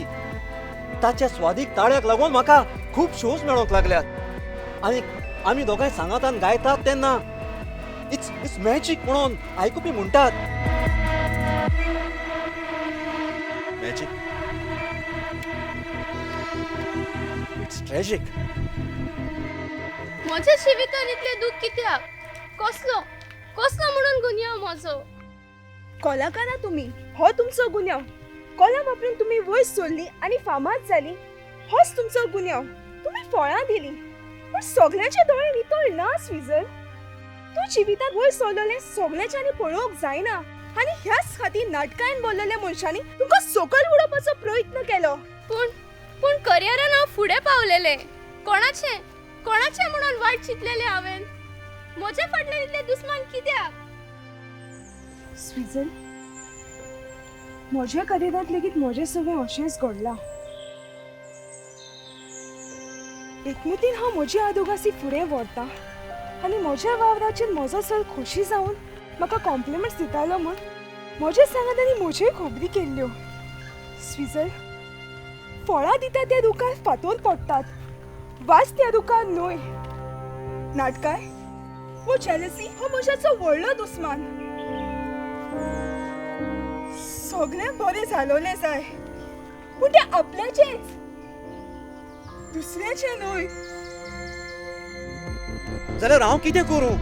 ताच्या स्वादीक ताळ्याक लागून म्हाका खूब शोज मेळोंक लागल्यात आनी आमी दोगांय सांगातान गायतात तेन्ना it's it's magic म्हणून आयकुपी म्हणटात. Magic, it's tragic. म्हज्या जिवितान इतलें दूख कित्याक? कसलो कसलो म्हणून गुन्यांव म्हजो? कलाकारां तुमी, हो तुमचो गुन्यांव. कला वापरून तुमी वयर सरली आनी फामाद जाली, होच तुमचो गुन्यांव. तुमी फळां दिली पूण सगळ्यांचे दोळे नितळ ना स्विझल. तूं जिवितांत वयर सरलेलें सगळ्यांच्यांनी पळोवंक जायना आनी ह्याच खातीर नाटकान बोल्लेल्या मनशांनी तुमकां सकयल उडोवपाचो प्रयत्न केलो. पूण पूण करियरान हांव फुडें पावलेलें. कोणाचें कोणाचें म्हणून वायट चिंतलेलें हांवें? म्हजे फाटल्यान इतले दुस्मान कित्याक? स्विझल, म्हज्या करियरांत लेगीत म्हजें सगळें अशेंच घडलां. एकमुतीन हांव म्हजी आदोगासी फुडें व्हरता आनी म्हज्या वावराचेर म्हजो सर खोशी जावन म्हाका कॉम्प्लिमेंट्स दितालो म्हूण म्हज्या सांगात आनी म्हज्योय खबरी केल्ल्यो. स्विझल, फळां दिता त्या रुखार फातोर पडटात, वास त्या रुखार न्हय. नाटकाय वो जेलसी हो मनशाचो व्हडलो दुस्मान. सगळें बरें जालोलें जाय पूण तें आपल्याचेंच, दुसऱ्याचें न्हय. जाल्यार हांव कितें करूं?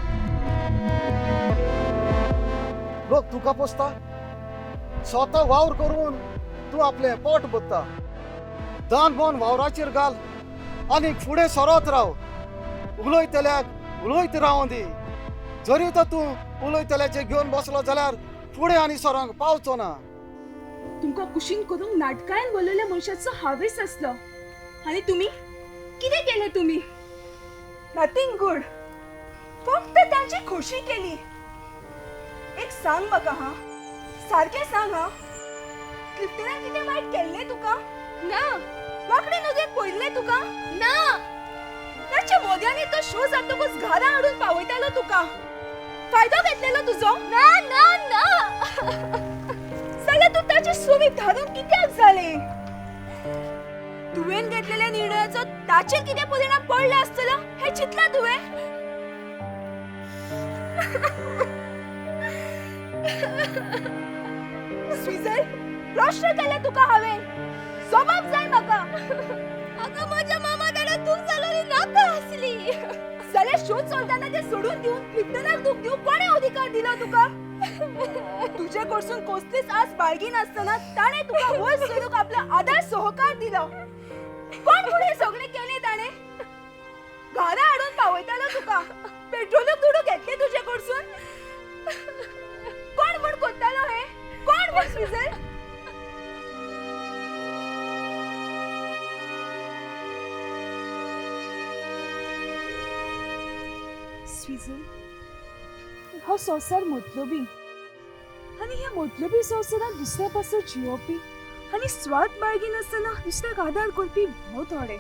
लोक तुका पोसता, स्वता वावर करून तूं आपलें पोट भरता. दान बोन वावराचेर घाल आनी फुडें सरत राव. उलयतल्याक उलयत रावूं दी. जरी तर तूं उलयतल्याचें घेवन बसलो जाल्यार फुडें आनी सरांक पावचो ना. तुमकां कुशीन करूंक नाटकान बोलयल्ल्या मनशाचो हावेस आसलो आनी तुमी कितें केलें? तुमी नथींग गूड, फक्त तांची खोशी केली. एक सांग म्हाका, हां सारकें सांग, हां क्लिफ्टनान कितें वायट केल्लें तुका? ना. वांकडे नदरेन पळयल्लें तुका? ना. ताच्या मोद्यांनी तो शो जातकूच घरा हाडून पावयतालो तुका, फायदो घेतलेलो तुजो? ना ना ना. जाल्यार तूं ताची सोबी धारून कित्याक जालें? तुवें घेतलेल्या निर्णयाचो ताचेर कितें परिणाम पडला आसतलो हें चिंतलां तुवें? स्विझल, प्रश्न केले तुका हांवें, जबाब जाय म्हाका. म्हाका म्हज्या मामा दादा दूख जालोली नाका आसली. जाल्यार शो चलतना ते सोडून दिवन क्लिफ्टनाक दूख दिवंक कोणें अधिकार दिलो तुका? तुजे कडसून कसलीच आस बाळगिनासतना ताणें तुका वयर सरूंक आपलो आदार सहकार दिलो. कोण म्हूण हें सगळें केलें ताणें? घरा हाडून पावयतालो तुका, पेट्रोलूक दुडू घेतले तुजे कडसून. कोण म्हूण करतालो हें? कोण म्हूण स्विझल? स्विझल, हो संवसार मतलबी आनी ह्या मतलबी संवसारांत दुसऱ्या पासत जियोवपी आनी स्वार्थ बाळगिनासतना दुसऱ्याक आदार करपी भोव थोडे.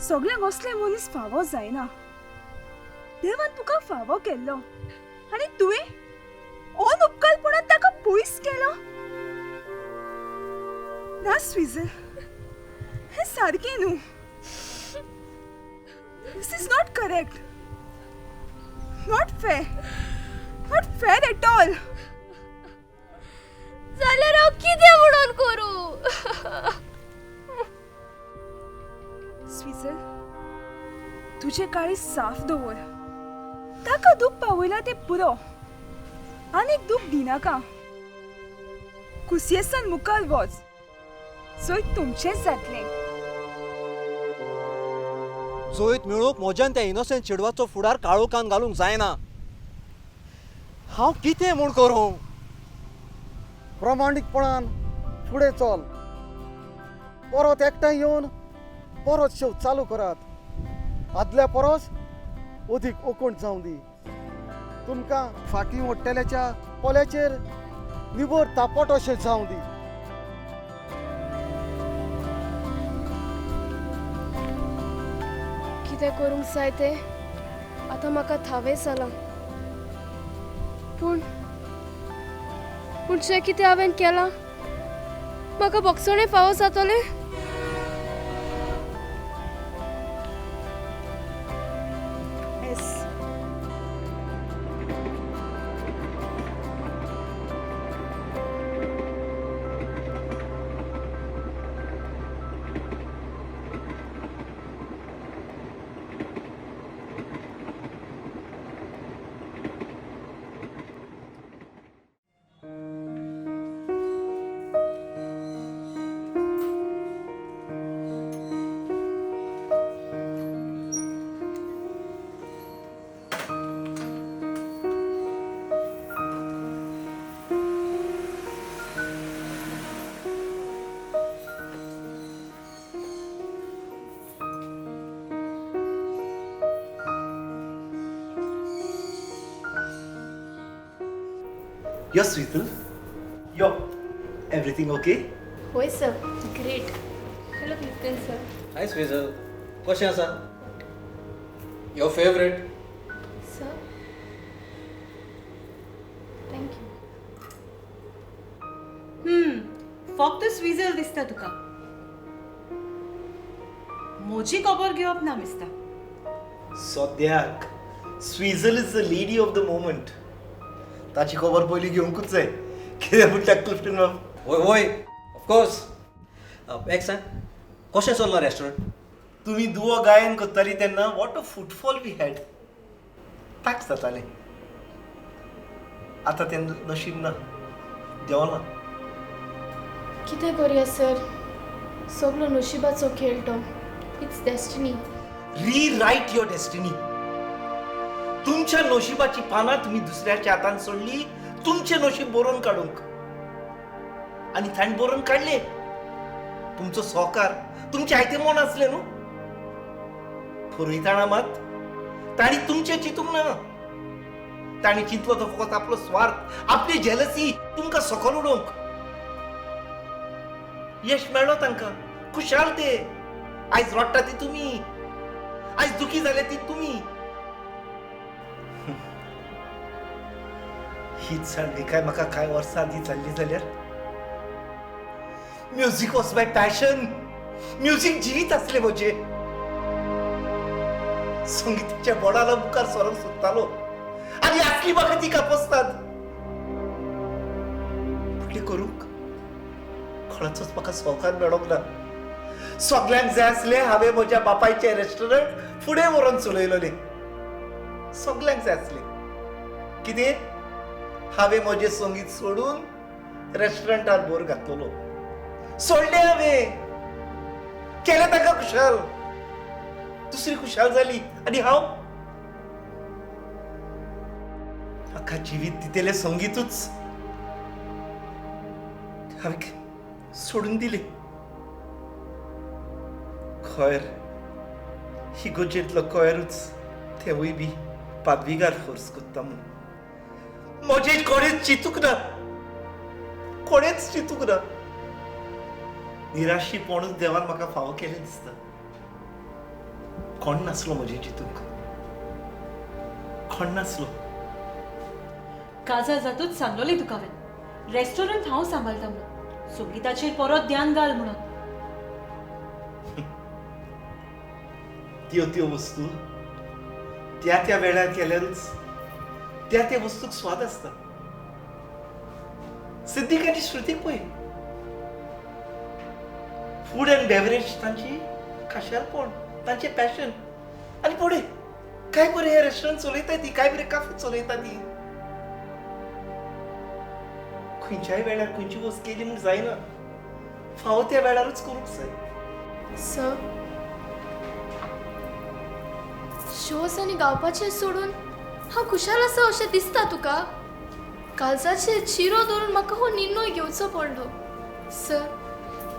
सगळ्यांक असले मनीस फावो जायना. देवान तुका फावो केल्लो आनी तुवें अनउपकारपणान ताका पयस केलो. ना स्विझल, हें सारकें न्हू. This is not correct, not fair, not fair at all. तुजें काळीज साफ दवर. ताका दूख पावयला तें पुरो, आनीक दूख दिनाका. कुसयेसान मुखार वच, जैत तुमचेंच जातलें. जैत मेळोवंक म्हज्यान त्या इनोसेंट चेडवाचो फुडार काळोखान घालूंक जायना. हांव कितें म्हूण करूं? प्रामाणीकपणान फुडें चल. परत एकठांय येवन परत शेव चालू करात. आदल्या परस अदीक ओकण जावं दी. तुमकां फाटीं ओडटल्याच्या पोल्याचेर निबर तापट अशें जावं दी. कितें करूंक जाय तें आतां म्हाका थावें जालां. पूण पूण जें कितें हांवें केलां म्हाका भोगसणें फावो जातलें? Yes, Sweetal. Yo, everything okay? Hoy sir, great. Hello Clifton sir. Hi Sweetal. कशें आसा? Your favorite? Sir. Thank you. फक्त स्वीजल दिसता तुका. मोजी खबर घेवप ना दिसता. सद्याक Sweezel is the lady of the moment. ताची खबर पयलीं घेवंकूच जाय. कितें म्हणटा क्लिफ्टन बाब? वय वय, ऑफकोर्स. एक सांग, कशें चल्लां रेस्टॉरंट? तुमी दुवो गायन करताली तेन्ना what a footfall we had. ताक जातालें. आतां तें नशीब ना, देंवलां. कितें करुया सर, सगलो नशिबाचो खेळ तो. It's destiny. Rewrite your destiny. तुमच्या नशिबाची पानां तुमी दुसऱ्याच्या हातान सोडली तुमचें नशीब बरोवन काडूंक. आनी ताणें बरोवन काडलें. तुमचो सहकार, तुमचें आयतें मन आसलें न्हू. पुरयताणा मात तांणी तुमचें चिंतूंक ना. तांणी चिंतलो तो फकत आपलो स्वार्थ, आपली जेलसी, तुमकां सकल उडोवंक. यश मेळ्ळो तांकां, खुशाल ते. आयज रडटा ती तुमी, आयज दुखी जाले ती तुमी. हीच जाणविकाय म्हाका कांय वर्सां आदीं जाल्ली जाल्यार. Music was my passion. Music जिवीत आसलें म्हजें. संगिताच्या बोडाला मुखार सरोंक सोदतालो आनी आसली म्हाका ती कापसतात. फुडलें करूंक कोणाचोच म्हाका सहकार मेळोंक ना. सगल्यांक जाय आसलें हांवें म्हज्या बापायचें रेस्टॉरंट फुडें व्हरोन चलयलोलें. सगल्यांक जाय आसलें. कितें? हांवें म्हजें संगीत सोडून रेस्टॉरंटार भर घातलेलो. सोडलें हांवें, केलें ताका खुशाल, दुसरी खुशाल जाली आनी हांव म्हाका जिवीत दितलें संगीतूच हांवें सोडून दिलें. खर ही गोजेंतलो कोयरूच तेवूय बी पादविगार फोर्स करता म्हूण म्हजें कोणेच चिंतूंक ना, कोणेच चिंतूंक ना. निराशीपणूच देवान म्हाका फावो केलें दिसता. कोण नासलो म्हजें चिंतूंक, कोण नासलो. काजार जातूच सांगलोलें तुका हांवें, रेस्टॉरंट हांव सांबाळटा म्हणून, संगिताचेर परत ध्यान घाल म्हणून. त्यो त्यो वस्तू त्या त्या वेळार केल्यारूच त्या त्या वस्तूक स्वाद आसता. सिद्दीक आनी श्रुतीक पळय, फूड अँड बेवरेज तांची खाशेलपण, तांचें पॅशन. आनी पळय काय बरें हें रेस्टॉरंट चलयता ती, काय बरें काफे चलयता ती. खंयच्याय वेळार खंयची वस्त केली म्हूण जायना, फावो त्या वेळारूच करूंक जाय. सर, शोज आनी गावपाचें सोडून हांव खुशाल आसा अशें दिसता तुका? काळजाचेर चिरो धरून म्हाका हो निर्णय घेवचो पडलो. सर,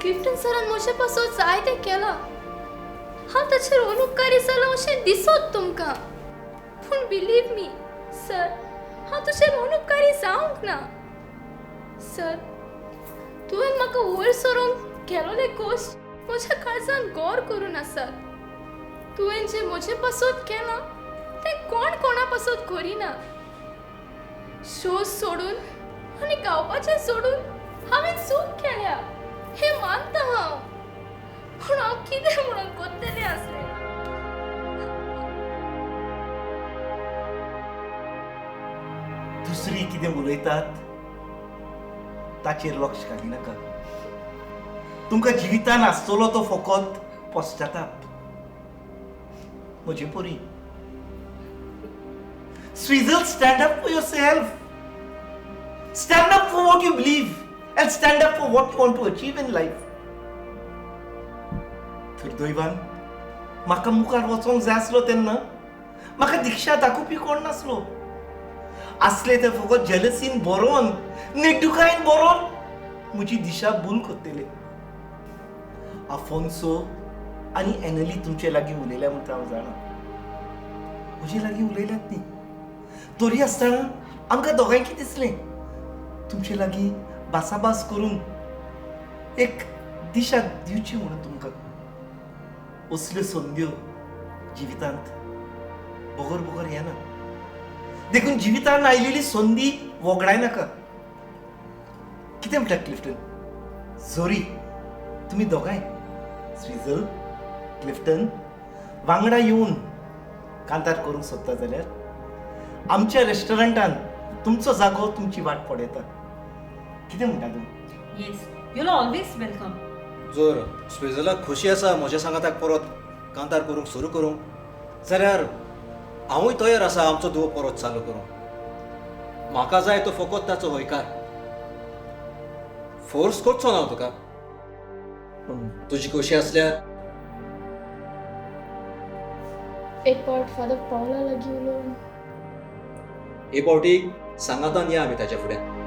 क्लिफ्टन सरान म्हजे पासून जायतें केलां, हांव ताचेर अनुपकारी जालां अशें दिसत तुमकां, पूण बिलीव मी सर, हांव तुजेर अनुपकारी जावंक ना. सर, तुवें म्हाका वयर सरूंक केलोले कश्ट म्हज्या काळजान गौर करून आसात. तुवें जें म्हजे पासत केलां तें कोण कोणा पासत करिना. शोज सोडून आनी गावपाचें सोडून हांवें चूक केल्या हें मानता हांव, पूण हांव कितें म्हणून करतलें आसलें? दुसरी कितें उलयतात ताचेर लक्ष घालिनाका. तुमकां जिवितान आसतलो तो फकत पश्चाताप. म्हजे परी Swizzle, stand up for yourself. Stand up for what you believe and stand up for what you want to achieve in life. दुर्दैवान म्हाका मुखार वचोंक जाय आसलो तेन्ना म्हाका दिक्षा दाखोवपी कोण नासलो. आसले ते फकत जेलसीन बरोवन, नेड्डुकायेन बरोवन म्हजी दिशा भूल करतले. आफोन्सो आनी एनली तुमचे लागीं उलयल्या म्हणटा हांव जाणा, म्हजे लागीं उलयल्यात न्ही. तरी आसतना आमकां दोगांयकी दिसलें तुमचे लागीं भासाभास करून एक दिशा दिवची म्हणून तुमकां. असल्यो संद्यो जिवितांत बगर बगर येना, देखून जिवितांत आयिल्ली संदी वगडायनाका. कितें म्हणटा क्लिफ्टन? जोरी तुमी दोगांय स्विझल क्लिफ्टन वांगडा येवन कांतार करूंक सोदता जाल्यार आमच्या रेस्टॉरंटान तुमचो जागो, तुमची वाट पळयता. कितें म्हणटा तूं? Yes, you are always welcome. जर स्विझलाक खोशी आसा म्हज्या सांगाताक परत कांतार करूंक सुरू करूंक जाल्यार हांवूय तयार आसा आमचो दुवो परत चालू करूंक. म्हाका जाय तो फकत ताचो हयकार. फोर्स करचो ना हांव तुका, पूण तुजी खोशी आसल्यार. एक पावट फादर पावला लागीं उलोवन हे पावटी सांगातान या आमी ताच्या फुड्यान.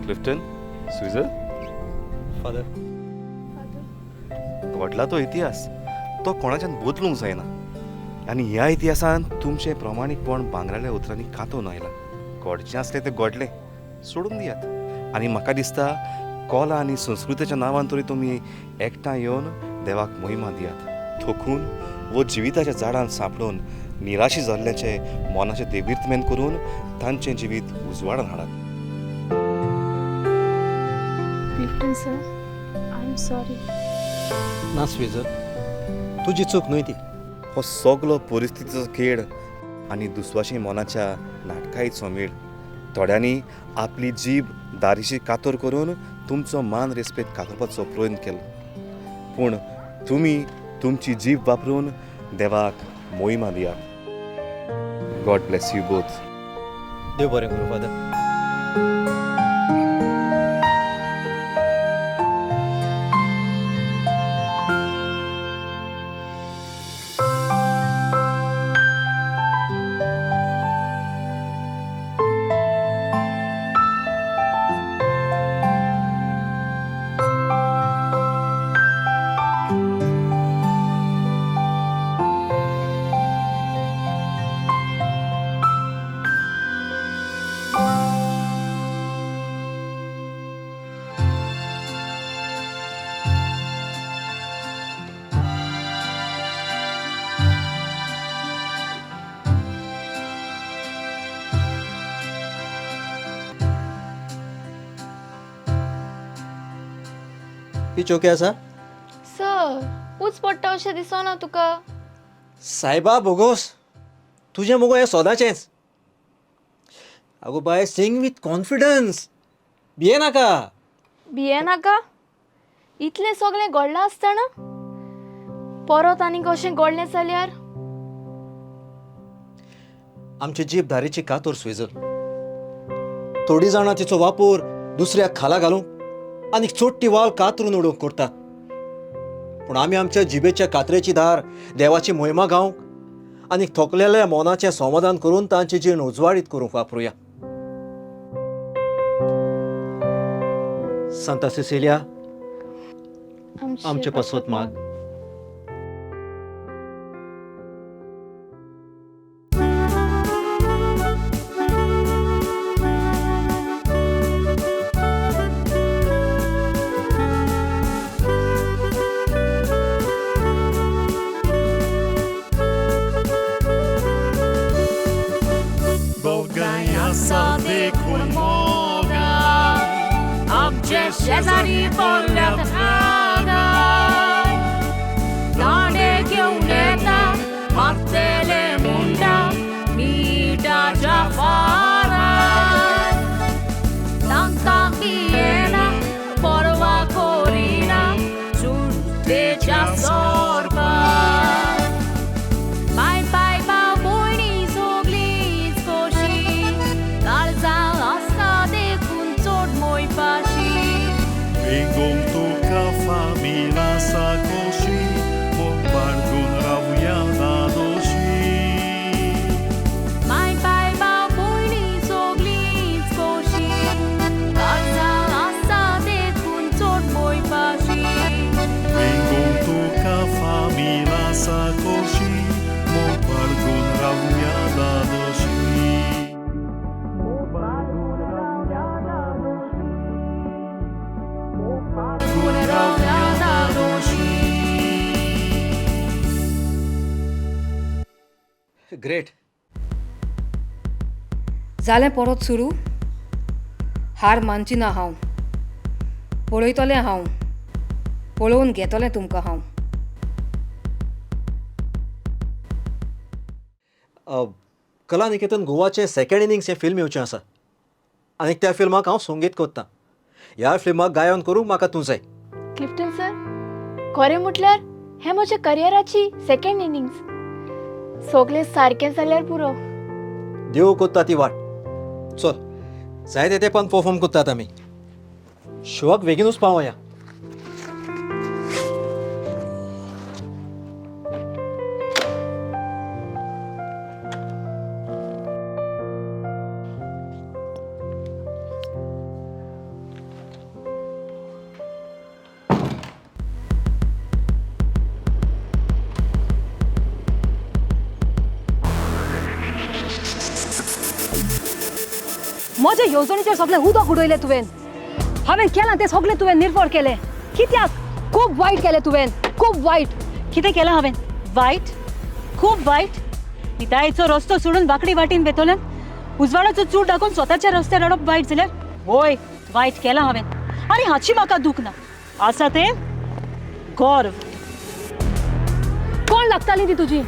क्लिफ्टन, स्विझर, फादर, घडला तो इतिहास तो कोणाच्यान बदलूंक जायना, आनी ह्या इतिहासान तुमचें प्रमाणीकपण भांगराल्या उतरांनी कांतोवन आयलां. घडचें आसलें तें घडलें, सोडून दियात. आनी म्हाका दिसता कला आनी संस्कृतेच्या नांवान तरी तुमी एकठांय येवन देवाक महिमा दियात. थकून वो जिविताच्या झाडान सांपडून निराशी जाल्ल्याचें मनाचें देविर्तमेन करून तांचें जिवीत उजवाडान हाडात. Clifton sir, I am sorry. ना स्विझर, तुजी चूक न्हय ती. हो सगलो परिस्थितीचो खेळ आनी दुस्वाशी मनाच्या नाटकायचो मेळ. थोड्यांनी आपली जीब दारीशी कातर करून तुमचो मान रेस्पेद कातरपाचो प्रयत्न केलो, पूण तुमी तुमची जीब वापरून देवाक मोहिमा दियात. God bless you both. देव बरें करूं फादर. चोके आसा सर, उच पडटा अशें दिसना तुका? सायबा भोगोस, तुजें मुगो हें सदांचेंच. आगो बाय, सिंग विथ कॉन्फिडन्स, भिये नाका. भिये नाका? इतलें सगळें घडलां आसतना परत आनीक अशें घडलें जाल्यार? आमची जीब धारेची कातोर स्विजल. थोडी जाणां तिचो वापर दुसऱ्याक खाला घालूंक आनी चोडटी वाल कातरून उडोवंक करतात. पूण आमी आमच्या जिबेच्या कातरेची धार देवाची मोहिमा गावंक आनी थोकलेल्या मनाचें समाधान करून तांची जीण उजवाडीत करूंक वापरुया. सांता सिसिलिया, आमचे पासत माग. शेजारी बोल्ल्यात रागार दांडे घेवन येता मारतले मुंडा मिठाच्या फारार. तांकां भियेना परवा करिना सुंटेच्या सोरपार. माय पाय भाव भयणी सगलींच खोशी काळजां आसता देखून चड मोयपाशी. Ingom tuka famila sa koshi, mo bargun ravuya na doshi. Mai pai bao boini soglis koshi, kalza asa dekun chot moi pashi. Ingom tuka famila sa koshi, mo bargun ravuya na doshi. Great. जालें परत सुरू. हार मानची ना हांव. पळयतलें हांव, पळोवन घेतलें तुमकां हांव. कला निकेतन गोवाचें सेकंड इनिंग्स हें फिल्म येवचें आसा आनी त्या फिल्माक हांव संगीत कोत्तां. ह्या फिल्माक गायन करूंक म्हाका तूं जाय. क्लिफ्टन सर, खरें म्हटल्यार हें म्हज्या करियराची सेकंड इनिंग्स. सगळें सारकें जाल्यार पुरो. देव कोत्ता ती वाट. चल, जाय ते तेंपान परफॉर्म कोत्तात आमी. शोवाक बेगीनूच पावया. म्हजे येवजणेचेर सगळें उदक उडयलें तुवें. हांवें केलां तें सगळें तुवें निर्फळ केलें. कित्याक? खूब वायट केलें तुवें, खूब वायट. कितें केलां हांवें वायट? खूब वायट. नितायेचो रस्तो सोडून वांकडी वाटेन वेतल्यान उजवाडाचो चूड दाखोवन स्वताच्या रस्त्यार हाडप वायट जाल्यार वय वायट केलां हांवें. आनी हाची म्हाका दूख ना, आसा तें गर्व. कोण लागताली ती तुजी?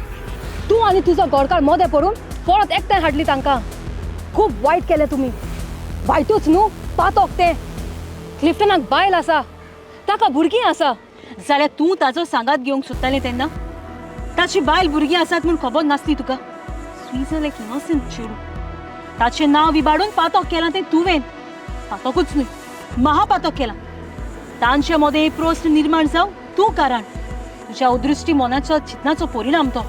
तूं आनी तुजो घरकार मोदें पडून परत एकठांय हाडली तांकां. खूब वायट केलें तुमी. वायटूच न्हू, पातोक तें. क्लिफ्टनाक बायल आसा, ताका भुरगीं आसा. जाल्यार तूं ताजो सांगात घेवंक सोदतालें तेन्ना ताची बायल भुरगीं आसात म्हूण खबर नासली तुका? स्विजल एक इनोसंट चेडूं, ताचें नांव विबाडून पातोक केलां तें तुवें. पातोकूच न्हय, महापातोक केलां. तांचे मदें प्रस्न निर्माण जावंक तूं कारण. तुज्या अदृश्टी मनाच्या चिंतनाचो परिणाम तो.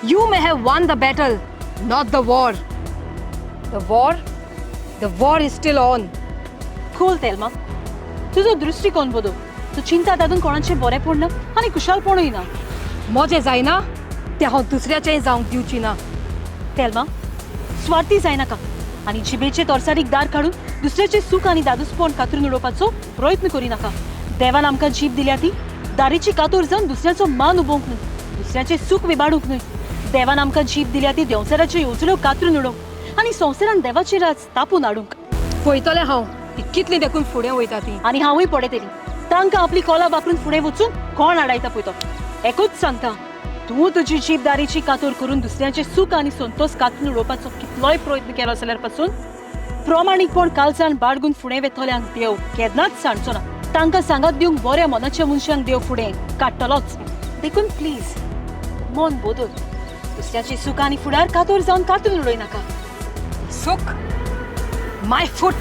You may have won the battle, not the war. The war is still on. Cool Thelma, तुजो दृश्टिकोन बदल. तूं चिंता तातूंत कोणाचें बरेंपण ना आनी कुशालपणूय ना. म्हजें जायना तें हांव दुसऱ्याचेंय जावंक दिवची ना. तेल्मा, स्वार्थी जायनाका आनी जिबेचे तरसारीक दार काडून दुसऱ्याचें सूख आनी दादूसपण कातरून उडोवपाचो प्रयत्न करिनाका. देवान आमकां जीब दिल्या ती दारेची कातोर जावन दुसऱ्याचो मान उबोवंक न्हय, दुसऱ्याचें सूख विबाडूंक न्हय. देवान आमकां जीब दिल्या ती देंवचाराच्यो येवजण्यो कातरून उडोवंक आनी संवसारान देवाची राज तापून हाडूंक. पळयतलें हांव ती कितली देखून फुडें वयता ती. आनी हांवूय पळयतली तांकां आपली कोला वापरून फुडें वचून कोण आडायता पळय तो. एकूच सांगता, तूं तुजी जीब दारीची कातोर करून दुसऱ्यांचे सूख आनी संतोष कातून उडोवपाचो कितलोय प्रयत्न केलो जाल्यार पासून प्रमाणीकपण कालसान बाळगून फुडें वेतल्यांक देव केन्नाच सांडचो ना. तांकां सांगात दिवंक बऱ्या मनाच्या मनशांक देव फुडें काडटलोच. देखून प्लीज मन बदल, दुसऱ्याची सूख आनी फुडार कातोर जावन कातून उडय नाका. सूख माय फूट.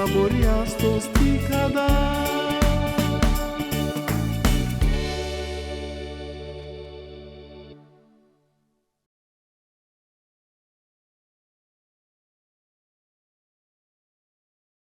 Boreas,